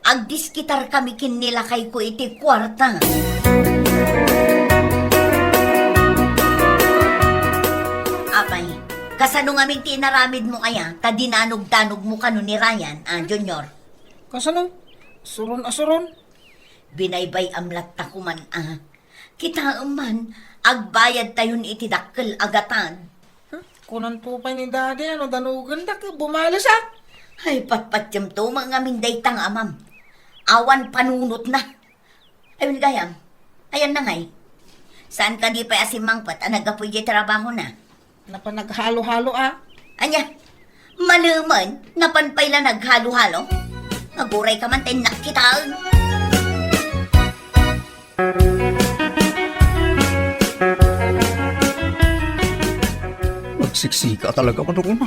Agdiskitar kami ken ni lakayko iti kuarta. Apay, kasano ngamin ti inaramidmo aya ta dinanogdanogmo kano ni Ryan, a, Junior? Kasano? Suron a suron? Binaybay-am latta kuman, a. Kitaem man, agbayad tayon iti dakkel a gatad. Hmm? Kunanto pay ni Daddy a no danogenda ket bumalesak. Ay, patpatiem to met ngamin dayta nga amam. Awan panunotna. Ay, wen gayam. Ayanna ngay. Saan kadi pay a simmangpet a naggapu idiay trabahona? Napan naghalo-halo, a. Ania? Malemen, napan pay la naghalo-halo? Aguray ka man ta innak kitaen. Nagsiksika talaga, Madonna.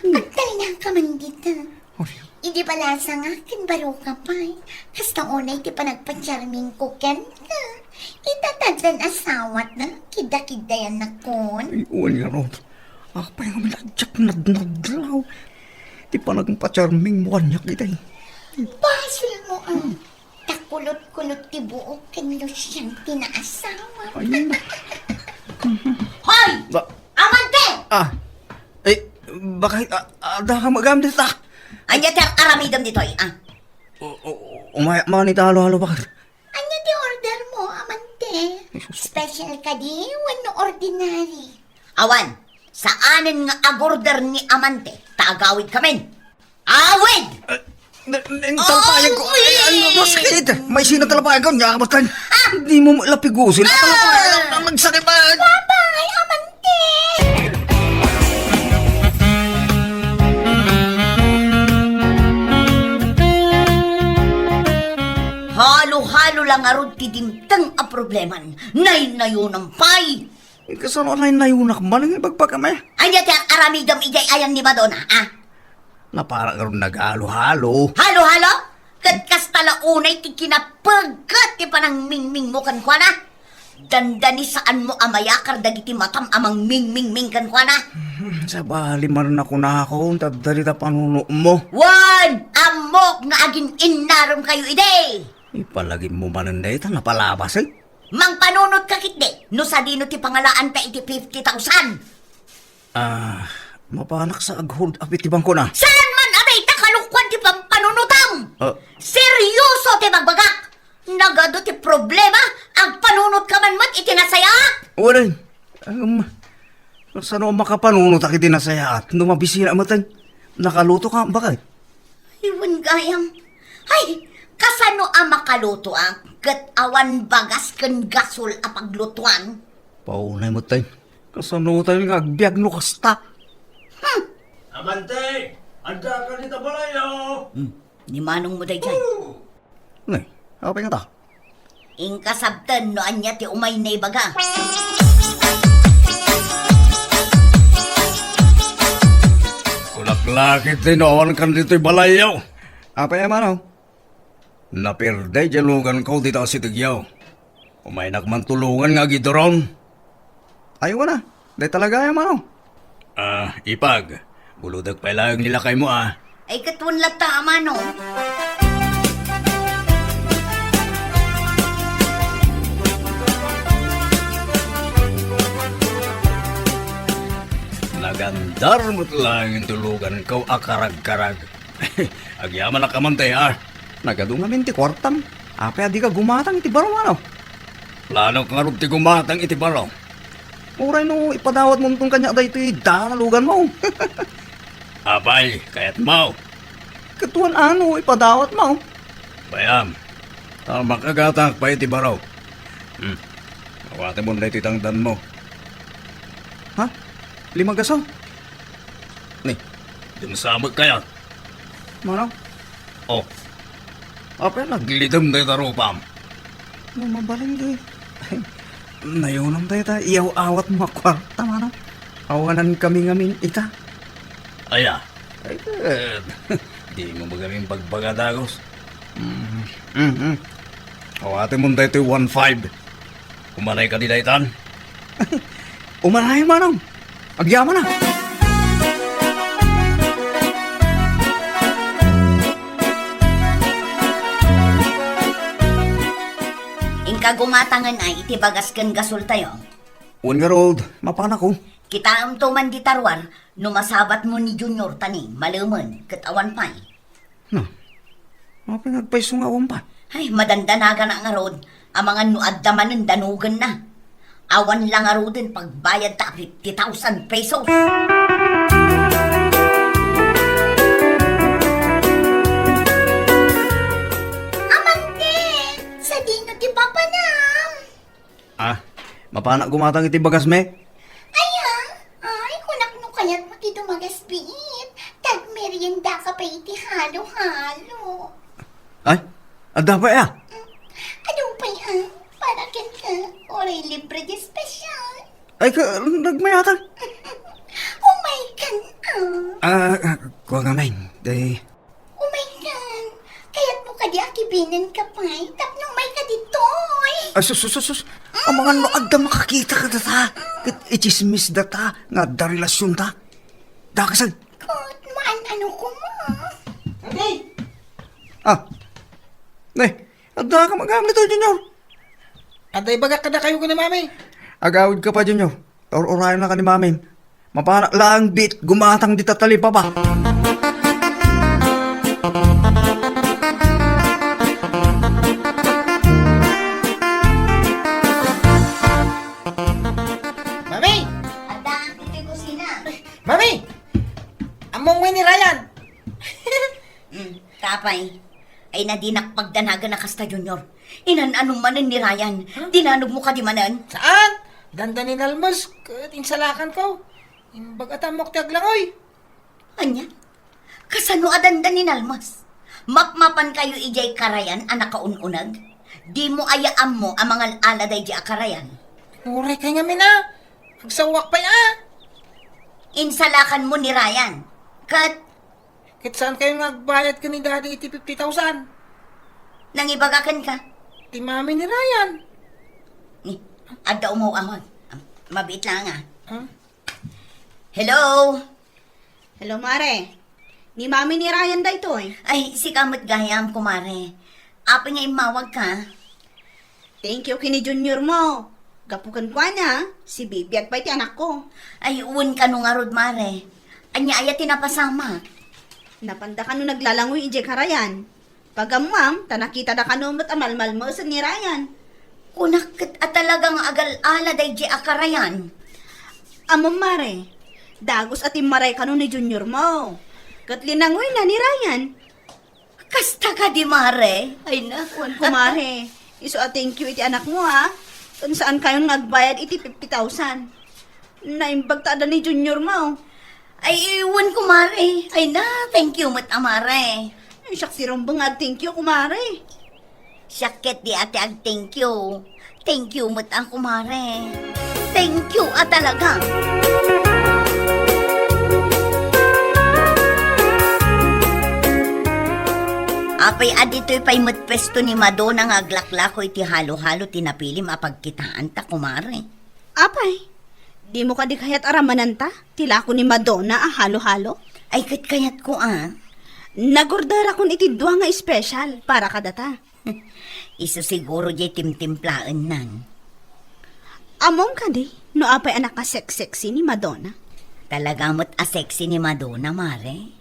Agtalna ka man dita. Ay. Idi balasang ken baro ka pay, kasta unay ti panagpacharmingko kenka. Ita taddan asawatna, kidda-kiddayan nakon. Ay, wen ngarud. Apay nga minadyak nadnadlaw. Ti panagpacharmingmo kaniak ita. Basol mo, a. Ta kulot-kulot ti buok ken losyang ti naasawa. Ay, na. Hoy! Ba- Amante! Ah, eh, bakit, ah, ah, adda ka magam dita? Ania ti aramidem ditoy, a? O, o, umay-, man ita halo-halo, bakit? Ania ti order mo, amante? Jesus. Special kadi wenno ordinary? Awan, saanen nga agorder ni amante, ta agawid kamin. Awid! Eh, n-, n-, talpayan ko. Ay, ano, masakit. May sino talpayan ko, nya, basta. Ah! Di mo lapigosin. Ah! Talpayan, ang nagsakit ba? Bye-bye, amante! Halo-halo lang ngarud ti dimteng a probleman. Naynayonam pay. Eh, kasano a naynayonam man nga ibagbagam, eh? Ania ti aramidem idiay ayan ni Madonna, a? Napara ngarud naghalo-halo. Halo-halo? Ket kasta la unay ti kinapigget ti panangmingmingmo kenkuana? Dandani saanmo a mayakar dagiti matam a mangmingmingming kenkuana? Hmm, sabali man a kunakon, ta adda dita panunotmo. Wen! Ammok nga agin-innaremkayo idi! Ipalagipmo manen dayta, napalabas, eh. Mangpanunot ka ketdi, no sadino ti pangalaanta iti fifty thousand? Ah, mapanak sa ag-hold up iti bangko na. Saan man a dayta kalokoan ti pampanunotam? Ah. Seryoso ti bagbagak. Nagadu ti problema, agpanunot ka man met iti nasayaat. Wala. Um, kasano makapanunot iti nasayaat? No mabisina met, nakaluto ka, bakit? Ay, wen gayam. Ay, kasano a makalutoak ket awan bagas ken gasol a paglutoan? Paunay met, tay. Kasano tay nga agbiag no kasta? Hmm. Amante, adda ka dita balay, oh? Hmm. Ni manong mo daydiay? Oh. Nay, apay nga ta? Inka sabten no ania ti umayna ibaga. Kulaklakit ti no awan kan ditoy balayyo. Apay a mano? Naperdi diay luganko dita a sitegyo. Umaynak man tulongan nga agiduron. Ay, wana. Dayta la gayam, ano? Ah, Ipag, bulodek pay laeng ni lakaymo, ah. Ay, ket wen latta a mano. Nagandar met laeng ti luganko a karagkarag. Agyamanak, amante, ah. Nagadu ngamin ti kuartam. Apay a dika gumatang iti baro, ano? Planok ngarud ti gumatang iti baro. Uray no ipadawatmonton kaniak daytoy daan a luganmo. Apay, kayatmo? Ket wen-a no ipadawatmo. Bay-am, ta makagatak pay ti baro. Hmm. Awatemon daytoy tangdanmo. Ha? Lima gaso? Ni, dumsamek kayat? Manong? Oh. Apay naglidem dayta rupam? No, mabalin di. Nayonam dayta, iyaw-awatmo a kuarta, manong. Awanan kami ngamin ita. Aya. Ay, eh, dimo ba kami pagpagadagus? Mm, mm, mm. Awatemon daytoy one five. Umanay kadi daytan? Umanay, manong. Agyamanak. Inka gumatangen ay iti bagas ken gasoltayo. Wen ngarud, mapanakon. Kitaemto man dita ruar no masabatmo ni Junior ta ni, malemen, ket awan pay. No, apay nga agpayso nga awan pay? Ay, madandanaganak ngarud, amangan no adda manen danogenna. Awan la ngaruden pagbayadta a fifty thousand pesos. Amante, sadino ti papanam? Ah, mapanak gumatang iti bagasmi? Ay, ah, ay, kunak no kayatmo ti dumagas biit, ta agmeriendaka pay iti halo-halo. Ay, adda pay, ah? Mm, adu pay, ah, para kenka, uray libre di special. Ay, ka, nagmayatan. Umay kan, ah. Ah, ah, kua ngamin, day. Umay kan. Kayatmo kadi a kibininka pay tapno umayka ditoy? Ay, sus, sus, sus, sus. Amangan no adda makakita kadata. Ket itsismisdata nga adda relasionta. Dakasan. Ket maan-ano koma? Ate! Ah. Ne, adda ka magamit, Junior. Adda ibagak kadakayo ken ni Mami. Agawidka pay, Junior. Ur-urayonka ni Mami. Mapanak laeng biit gumatang dita talipapa. Mami! Adda iti kusina. Mami! Ammom ngay ni Ryan? Hmm, apay. Ay, na dinak pagdanagan a kasta, Junior. Inan-ano manen ni Ryan? Huh? Dinanogmo kadi manen? Saan? Dandan ni Nalmes, ket insalakanko. Imbag a ta ammok ti aglangoy. Ania? Kasano a dandan ni Nalmes? Mapmapankayo idiay karayan a nakaun-uneg? Dimo aya ammo a mangal-ala daydi a karayan? Uray kay ngamin a. Agsawak pay a. Insalakanmo ni Ryan. Ket Ket saan kayo nga agbayad ken ni Daddy iti fifty thousand? Nangibaga kenka? Ti mami ni Ryan. Ni, adda umaw-awag. Mabiit lang, ah. Huh? Hello? Hello, Mare. Ni mami ni Ryan daytoy. Ay, sika met gayam, kumare. Apay nga immawagka? Thank you ken ni Junior mo. Gapu kenkuana, sibibiag pay ti anakko. Ay, wen kano ngarud, Mare. Ania aya ti napasamak? Napanda kano naglalangoy idiay karayan. Pagammuam, ta nakitada kano met a malmalmesen ni Ryan. Kunak ket a talaga nga agal-ala daydi a karayan. Ammom, Mare, dagus a timmaray kano ni Junior mo. Ket linangoyna ni Ryan. Kasta kadi, Mare? Ay, na. Wen, kumare. Isu a thank you iti anakmo, ha? Ken saan kayon nga agbayad iti fifty thousand. Naimbag ta adda ni Junior mo. Ay, wen, kumare. Ay, na, thank you met a, Mare. Ay, siak ti rumbeng nga ag-thank you, kumare. Siak ket di ati ag-thank you. Thank you met a, kumare. Thank you a talaga. Apay a ditoy pay met pwesto ni Madonna nga aglaklako iti halo-halo ti napilim a pagkitaanta, kumare? Apay, dimo kadi kayat a ramananta ti lako ni Madonna a halo-halo? Ay, ket kayatko a. Nagorderakon iti dua nga espesyal para kadata. Isu siguro diay timtimplaennan. Ammom kadi no apay a nakaseksexy ni Madonna? Talaga met a sexy ni Madonna, Mare.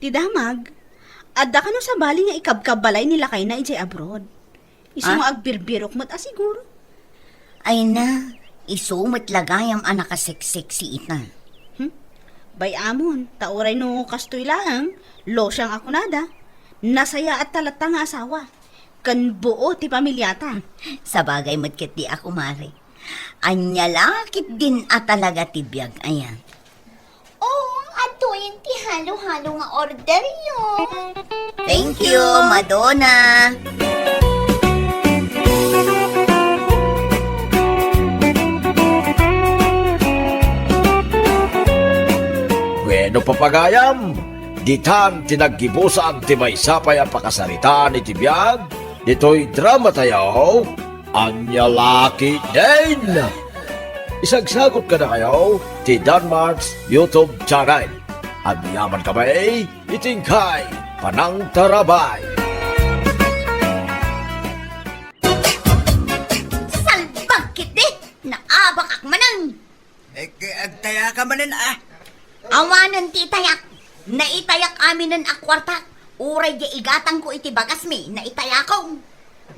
Ti damag, adda kano sabali nga ikabkabbalay ni lakayna idiay abroad. Isu Ah? nga agbirbirok met a siguro. Ay na, Isu met la gayam a nakaseksek si Ethan. Hmm? Bay-amon, ta uray no kastoy laeng, losiang a kunada. Nasayaat ta latta nga asawa. Ken buo ti pamiliata. Sabagay met ketdi a kumare. Ania la ketdin a talaga ti biag aya. Oh, adtoyen ti halo-halo nga orderyo. Thank you, Madonna. Bueno, papagayam, ditan ti naggibusan ti maysa pay a pakasaritaan iti biag ditoy drama tayo. Ania la ketdin? Isagsagut kadakayo ti Danmart's YouTube channel. Agyamankami iti inkay panangtarabay. Salbag ketdi! Naabakak manen! Eh, agtayaka manen, ah. Awanen ti itayak. Naitayak aminen a kuarta. Uray diay igatangko iti bagasmi, naitayakon.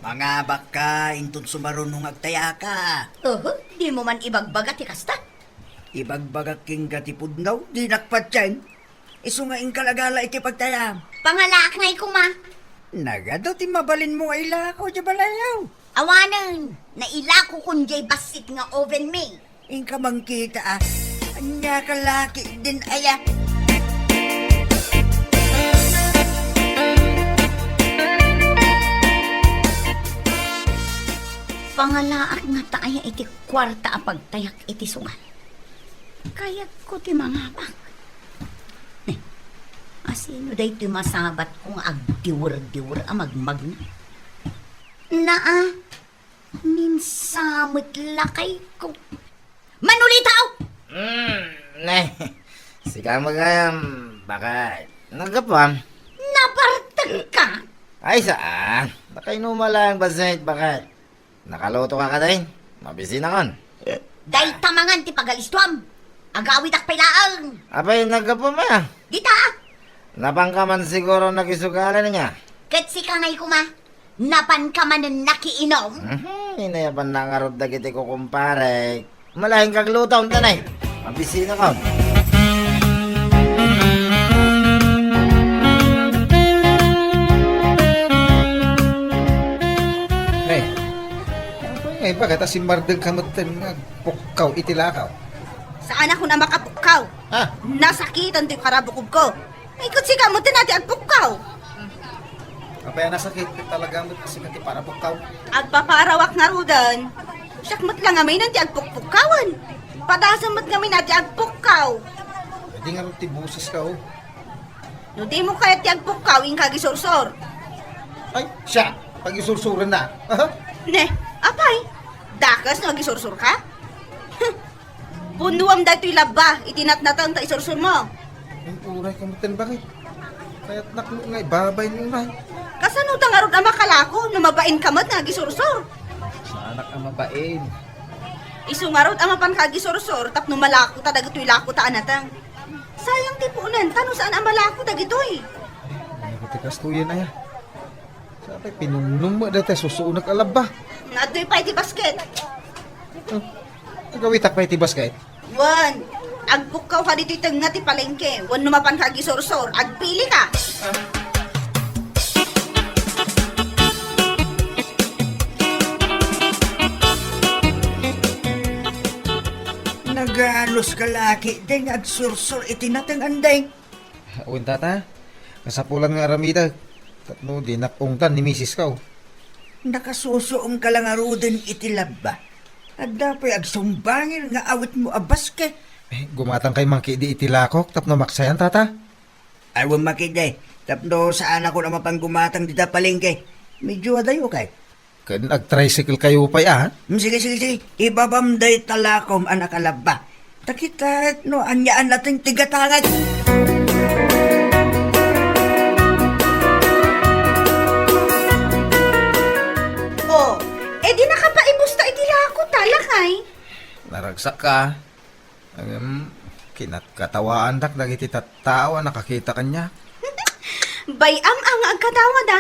Mangabakka, inton sumaruno nga agtayaka. Uhu, dimo man ibagbaga ti kasta? Ibagbagak kenka ti pudno, dinak patien. Isu nga inkalagala iti pagtayam. Pangalaak ngay koma. Nagadu ti mabalinmo nga ilako diay balayo. Awanen, nailakokon diay bassit nga oven mi. Inka mangkita, ah. Ania ka la ketdin aya? Pangalaak ngata aya iti kuarta a pagtayak iti sugal. Kayatko ti mangabak. Eh, asino daytoy masabatko nga agdiwer-diwer a magmagna? Naa, ninsamet lakayko. Manolita! Mm, ne. Sika met gayam, baket. Naggapuam? Nabartekka? Ay, saan. Nakainuma laeng bassit, baket. Nakaluto ka kadin? Mabisinakon. Dayta mangan ti pagalistuam. Agawidak pay laeng. Apay, naggapuam aya? Dita. Napanka man siguro nakisugalan nga. Ket sika ngay koma, napanka manen nakiinom? Mhm, inayabanna ngarud dagiti kukumparek. Malaing kagluto, undanay. Mabisinakon. Nay, apay nga ibaga ta simmardengka metten nga agpukkaw iti lakaw? Saanakon a makapukkaw. Ha? Nasakitan ti karabukobko. Ay, ket sika met ti nati agpukkaw. Apay a nasakit, ket talaga met sika ti parapukkaw. Agpaparawak ngaruden. Siak met la ngamin ti agpukpukkawen. Padasem met ngamin ti agpukkaw. Adi ngarud ti boseska, oh. No dimo kayat ti agpukkaw, inka agisursor. Ay, siak, pagisursurenna. Ne, apay, dakes no agisursorka? Punduam daytoy labba iti natnateng ta isursurmo. Ay, uray ka metten, baket. Kayatnak nga ibabain, uray. Kasano ta ngarud a makalako no mabainka met nga agisursor? Saanak a mabain. Isu ngarud a mapanka agisursor tapno malako ta dagitoy lako ta a nateng. Sayang ti puonanta no saan a malako dagitoy. Ay, ti kastoyen aya. Sapay pinunnom met dayta susuonek a labba. Adtoy pay ti basket. Hmm. Agawitak pay ti basket. Wen, agpukkaw ka ditoy tengnga ti palengke. Wenno mapanka agisursor, agpili ka. Nagaluska la ketdin nga agsursor iti nateng, Andeng. Wen, tata, kasapulan nga aramidek tapno dinak ungtan ni misisko. Nakasusuongka la ngaruden iti labba. Adda pay agsumbangir nga awitmo a basket. Eh, gumatangkay man ketdi iti lakok tapno maksayan, tata. Ay, wen, ketdi, tapno saanakon a mapan gumatang dita palengke. Medyo adayo kay. Ken agtricycle kayo pay, a? Hmm, sige, sige, sige. Ibabam dayta lakom a nakalabba. Ta kitaek no ania a nateng ti gatangek. Oh, e di nakapaibusta iti lako ta, lakay. Naragsakka. Ngem, kinatkatawaandak dagiti tattao a nakakita kaniak. Bay-am a nga agkatawada.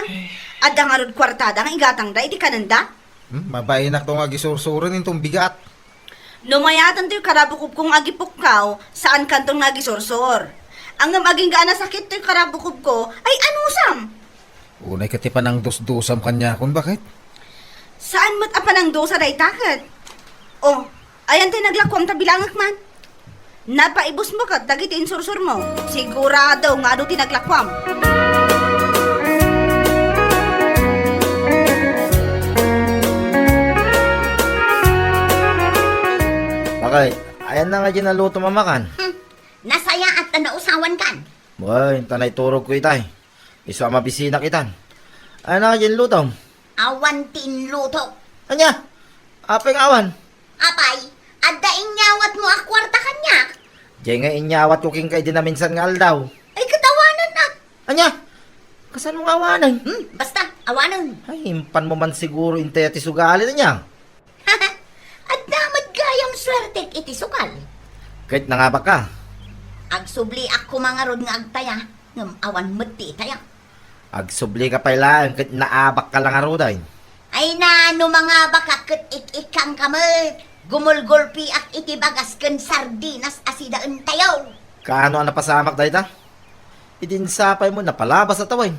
Adda ngarud kuartada nga igatangda iti kanenda? Hmm, mabainak to nga agisursuren inton bigat. No mayaten toy karabukobko nga agipukkaw, saankanton nga agisursor. Ngem agingga a nasakit toy karabukobko, ay anusam? Unay ket ti panangdusdusam kaniakon, baket? Saan met a panangdusa dayta ket? Oh, ayan tay naglakuam ta bilangek man. Napaibusmo ket dagiti insursurmo. Sigurado nga adu ti naglakuam. Bakay, ayan na nga di naluto mamakan. Hmm, nasayaat ta nausawankan. Boy, ta naiturogko itay. Isu a mabisinak itan. Ayan na nga di lutom. Awan ti inluto. Ania? Apay nga awan? Apay, adda inyawatmo a kuarta kaniak? Diay nga inyawatko kenka idi naminsan nga aldaw. Ay, ket awanen, ah. Ania? Kasano nga awanen? Hmm, basta, awanen. Ay, impanmo man siguro intay ti sugali, ania? Adda met gayam suertek iti sugal. Ket nangabakka? Agsubliak koma ngarud nga agtaya, ngem awan met ti itaya. Agsublika pay laeng ket naabakka la ngaruden. Ay na, no mangabakak ket ik-ikkangka met. Gumulgulpiak iti bagas ken sardinas a sidaentayo. Kaano a napasamak dayta? Idi insapaymo, napalabas a tawen.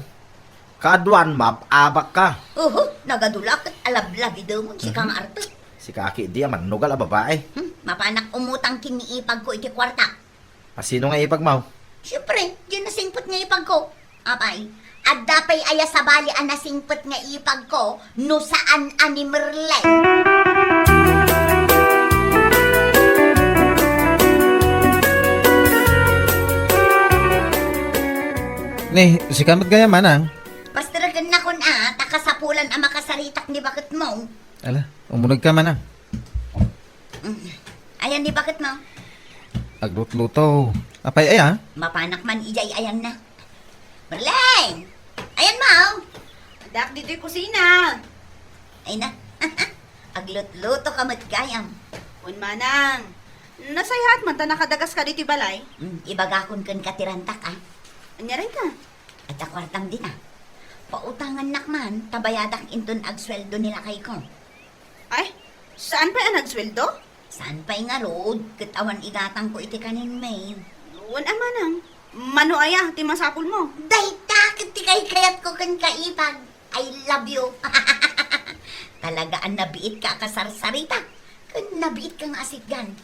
Kaaduan, maab-abakka. Uhu, nagadu la ket alablabidemon, sika nga arte. Sika ketdi a mannugal a babae. Hmm, mapanak umutang ken ni ipagko iti kuarta. A sino nga ipagmo? Siempre, diay nasingpet nga ipagko. Apay, adda pay aya sabali a nasingpet nga ipagko no saan a ni Merlin? Ni, sika met gayam, manang? Pastorkennakon a, ta kasapulan a makasaritak ni baketmo. Ala, umunegka, manang. Mm. Ayan ni baketmo. Aglutluto. Apay aya? Mapanak man idiay ayanna. Merlin! Ayanmo! Addaak ditoy kusina. Ay na. Aglutlutoka met gayam. Wen, manang. Nasayaat man ta nakadagaska ditoy balay. Mm, ibagakon kenka ti rantak, a. Ania dayta? Adda kuartam dita. Pautangannak man, ta bayadak inton agsueldo ni lakayko. Ay, saan pay a nagsueldo? Saan pay ngarud, ket awan igatangko iti kanen, May. Wen a manang, mano aya ti masapulmo? Dayta ket ti kaykayatko kenka, ipag. I love you. Talaga a nabiitka a kasarsarita. Ken nabiitka nga asitgan.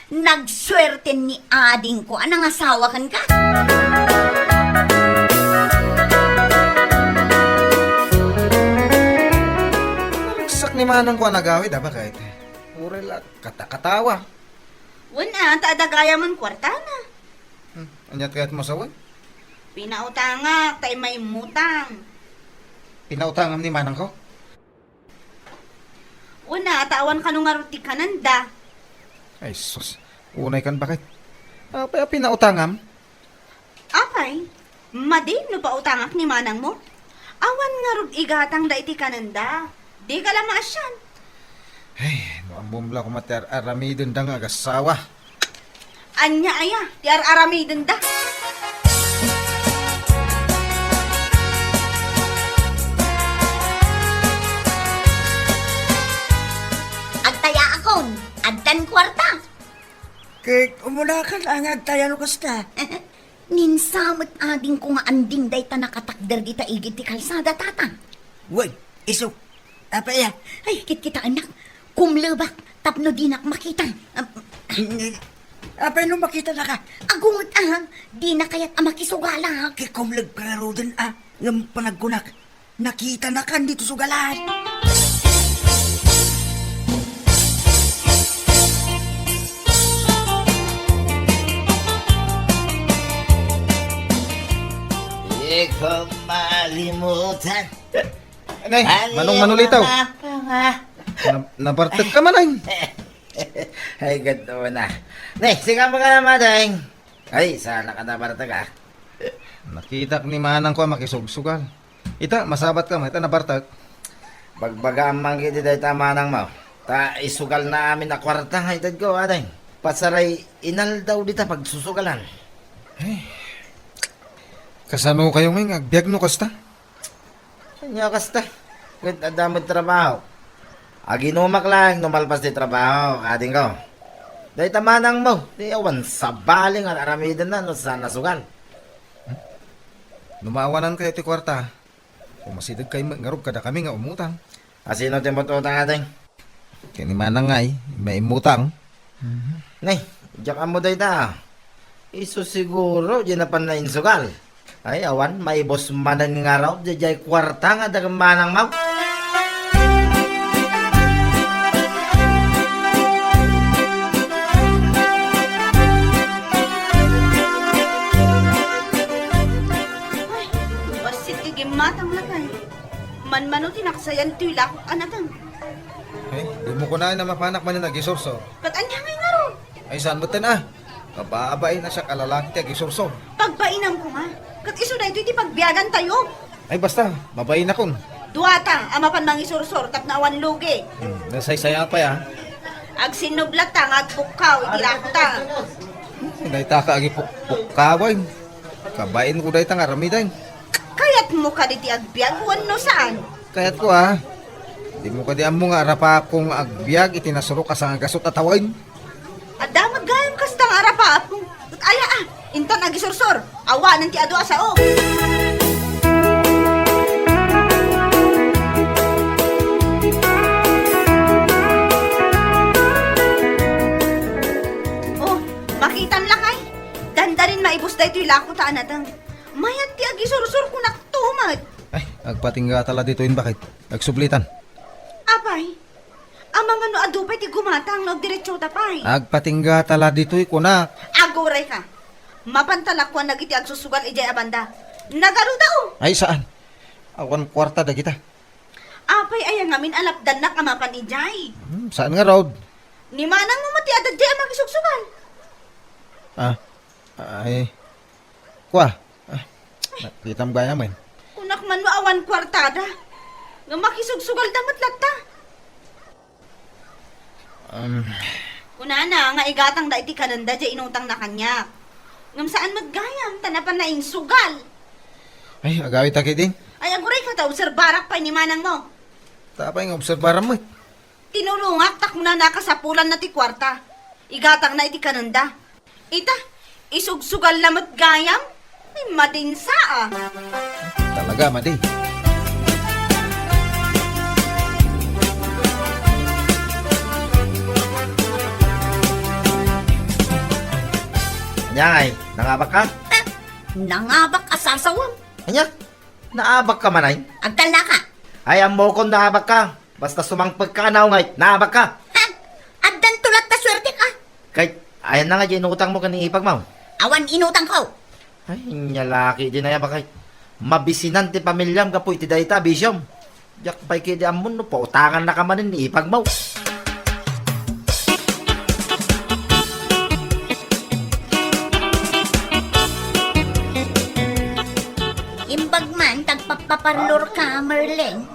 Nagsuerten ni adingko a nangasawa kenka. Naragsak ni manangko a nagawid, a, baket? Uray la katakatawa. Wen a, ta adda gayam kuartana. Hmm, aniat kayatmo a sawen? Pinautangak, ta immay immutang. Pinautangam ni manangko? Wen a, ta awan kano ngarud ti kanenda. Ay, sus. Unay kan, baket? Apay a pinautangam? Apay, madi no pautangak ni manangmo? Awan ngarud igatangda iti kanenda. Dika la maasian. Ay, no ammom la koma ti ar-aramidenda nga agassawa. Ania aya ti ar-aramidenda? Agtayaakon, addan kuarta. Ket umuna kan a nga agtaya no kasta. Ninsa met adingko nga anding dayta nakatakder dita igid ti kalsada, tata. Wen, isu. Apay a? Ay, kitkitaennak. Kumlebak tapno dinak makita. Am- Apay no makitanaka? Agunget a, dina kayat a makisugalak. Ket kumlegka ngaruden a, ngem panagkunak, nakitanakan dito sugalan. Di ko malimutan. Nay, Manong Manolitaw. Na-, nabartek ka man, ay. Ay, ganto na. Nay, sika mo ka naman, Deng. Ay, sana ka nabartek, ah. Nakitak ni manang ko a makisugsugal. Ita, masabat ka, mayta nabartek. Bagbagaam man gidi dayta manang mo. Ta isugal na amin a kuarta nga itedko, ading. Pasaray inaldaw dita pagsusugalan. Ay. Kasano kayo ngay nga agbiag no kasta? Ania kasta? Ket adda met trabaho. Aginumak laeng no malpas ti trabaho, adingko. Dayta manangmo, ti awan sabali nga aramidenna no saan a sugal. No maawanankayo ti kuarta, umasidegkayo met ngarud kadakami nga umutang. A sino ti umutang, ading? Ken ni manang ngay, maimmutang. Nay, diak ammo dayta. Isu siguro, di napan nainsugal. Ay, awan, maibus manen ngarud, diay kuarta nga daga manangmo. Ay, bassit ti gimmatang lakay. Manmano ti naksayan toy lakok a nateng. Ay, dimo kunaen a mapanak manen agisursor. Ket ania ngay ngarud? Ay, saan metten a? Mababain a siak a lalaki ti agisursor. Pagbainam koma. Ket isu daytoy ti pagbiagantayo. Ay, basta, mabainakon. Duata a mapan mangisursor tapno awan lugi. Hmm, nasaysayaat pay a. Agsinnublatta nga agpukkaw iti lakota. Hmm, dayta ka agipukpukkaw, ay. Kabainko dayta nga aramiden. Kayatmo kadi ti agbiag wenno saan? Kayatko a. Dimo kadi ammo nga arapaapko nga agbiag iti nasurok a sangagasut a tawen? Adda met gayam kasta nga arapaapmo. Ket aya a, intan agisursor. Awanen ti adu a sao. Oh, makitam lakay. Dandanin maibus daytoy lakota a nateng. Mayat ti agisursor kunak to met. Ay, agpatinggata la ditoy, bakit? Agsublitan. Apay, amangan no adu pay ti gumatang no agdiretsota pay. Agpatinggata la ditoy kunak. Agurayka. Mapanta la kuan dagiti agsusugal idiay a banda. Nagaruda, oh. Ay, saan? Awan kuarta dagita. Apay aya ngamin a lapdannak a mapan idiay? Hmm, saan ngarud? Ni manangmo met ti adda idiay a makisugsugal. Ah, ay. Kua, ah, nakitam gayam. Kunak man no awan kuartada. Nga makisugsugalda met latta. Um, Kunana nga igatangda iti kanenda diay inutangna kaniak. Ngem saan met gayam, ta napan nainsugal. Ay, agawidta ketdin. Ay, agurayka ta obserbarak pay ni manangmo. Ta apay nga obserbaram met? Tinulongak ta kunana kasapulanna ti kuarta. Igatangna iti kanenda. Ita, isugsugal la met gayam. Ay, madinsa a. Talaga, madi. Ania ngay, nangabak ka? Ah, nangabak a sasawem. Ania? Naabak ka man ay? Agkallaka. Ay, ammokon naabak ka. Basta sumangpet ka a naungay, naabak ka. Ha? Addanto latta suertek a. Kay, ayan na nga di inutang mo ken ni ipag mo. Awan inutang ko. Ay, nya laki di na ya bakay. Mabisinan ti pamilyam gapu iti dayta a bisyom. Diak pay kidi ammon no pautangan na ka manen ni ipag mo. Imbag man, tagpagpaparlor ka, Merlin.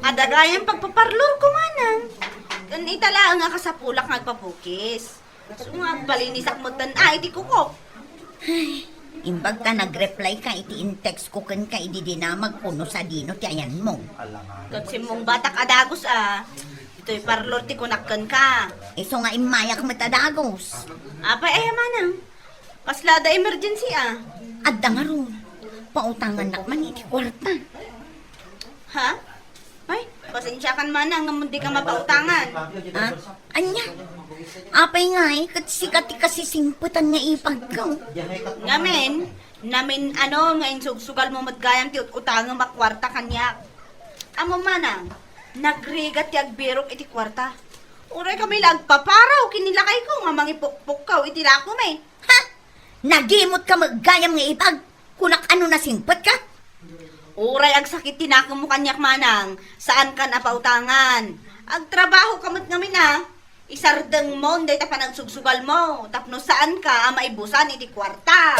Adda gayam pagpaparlor ko, manang. Ken ita laeng a kasapulak nga agpapukis. Isu nga agpalinisak metten a iti kuko. Ay, imbag ta nag-reply ka iti in-text ko kenka idi dinamag ko no sadino ti ayanmo. Ket simmungbatak a dagus a. Ditoy parlor ti kunak kenka. Isu nga immayak met a dagus. Apay aya manang? Kasla adda emergency a. Adda ngarud. Pautangannak man iti kuarta. Ha? Ay, pasensiakan manang ngem dika mapautangan. Ah, ania? Apay ngay, ket sika ti kasisingpetan nga ipagko. Ngamin, namin-anon nga insugsugal mo met gayam ti ut-utangem a kuarta kaniak. Ammom manang, nagrigat ti agbirok iti kuarta. Uray kami la agpaparaw ken ni lakayko nga mangipukpukkaw iti lakomi. Ha? Nagimot ka met gayam nga ipag? Kunak a no nasingpet ka? Uray agsakit ti nakemmo kaniak manang, saan kan a pautangan. Agtrabaho ka met ngamin a. Isardengmon dayta panagsugsugal mo tapno saan ka a maibusan iti kuarta.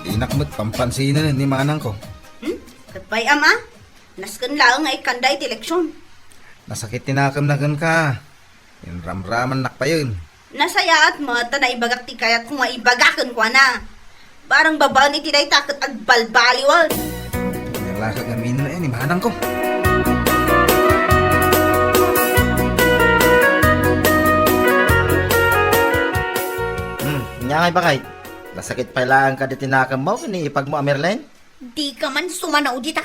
Dinak met pampansinen ni manangko. Hmm? Ket pay, ama? Nasken laeng nga ikkanda iti leksyon. Nasakit ti nakemna kenka. Inramramannak payen. Nasayaat met ta naibagak ti kayatko nga ibagaken kuana. Barang babaen iti dayta ket agbalbaliwen. Nalakat nga mino na yan, imanang ko. Hmm, nya ngay bakay? Nasakit pay laeng kadi ti nakemmo ken ni ipagmo a Merlin? Dika man sumanaw dita.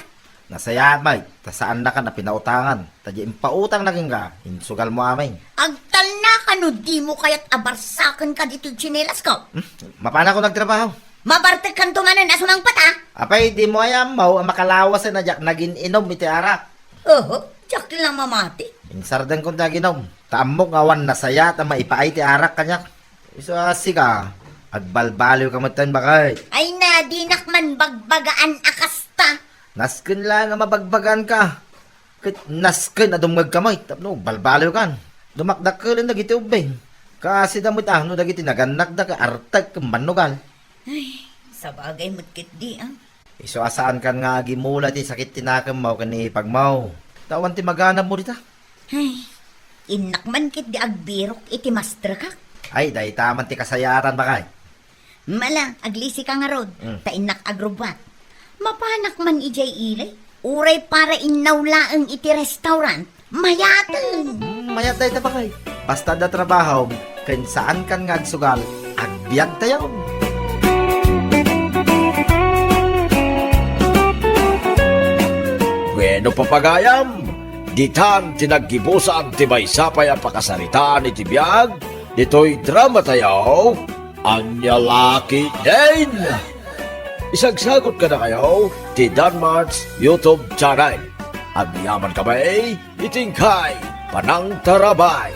Nasayaat met, ta saannakan a pinautangan. Ta di impautangna kenka, insugalmo amin. Agtalnaka no dimo kayat a barsaken kaditoy tsinelas ko. Hmm? Mapanakon agtrabaho. Mabartekkanto manen a sumangpet, a? Apay, dimo aya ammo a makalawasen a diak nagin-inom iti arak? Oho, diak la mamati. Insardengko ti aginom. Ta ammok nga awan nasayaat a maipaay ti arak kaniak. Isu a sika, agbalbaliwka metten, bakay. Ay na, dinak man bagbagaan a kasta. Nasken laeng a mabagbagaanka. Ket nasken a dumngegka met tapno balbaliwkan. Dumakdakkelen dagiti ubbing. Kaasida met a no dagiti nagannakda ket artek ken mannugal. Ay, sabagay met ketdi, a. Isu a saankan nga agimula ti sakit ti nakemmo ken ni ipagmo. Ta awan ti maganabmo dita. Ay, innak man ketdi agbirok iti masterkak. Ay, dayta man ti kasayaatan, bakay. Mala, aglisika ngarud, mm, ta innak agrubbuat. Mapanak man idiay ili, uray para innaw laeng iti restaurant, mayaten. Mm, mayat dayta, bakay. Basta adda trabahom, ken saankan nga agsugal, agbiagtayon. Bueno, papagayam, ditan ti naggibusan ti maysa pay a pakasaritaan iti biag ditoy dramatayo, Ania La Ketdin. Isagsagut kadakayo ti Danmart's YouTube channel. Agyamankami iti inkay panangtarabay.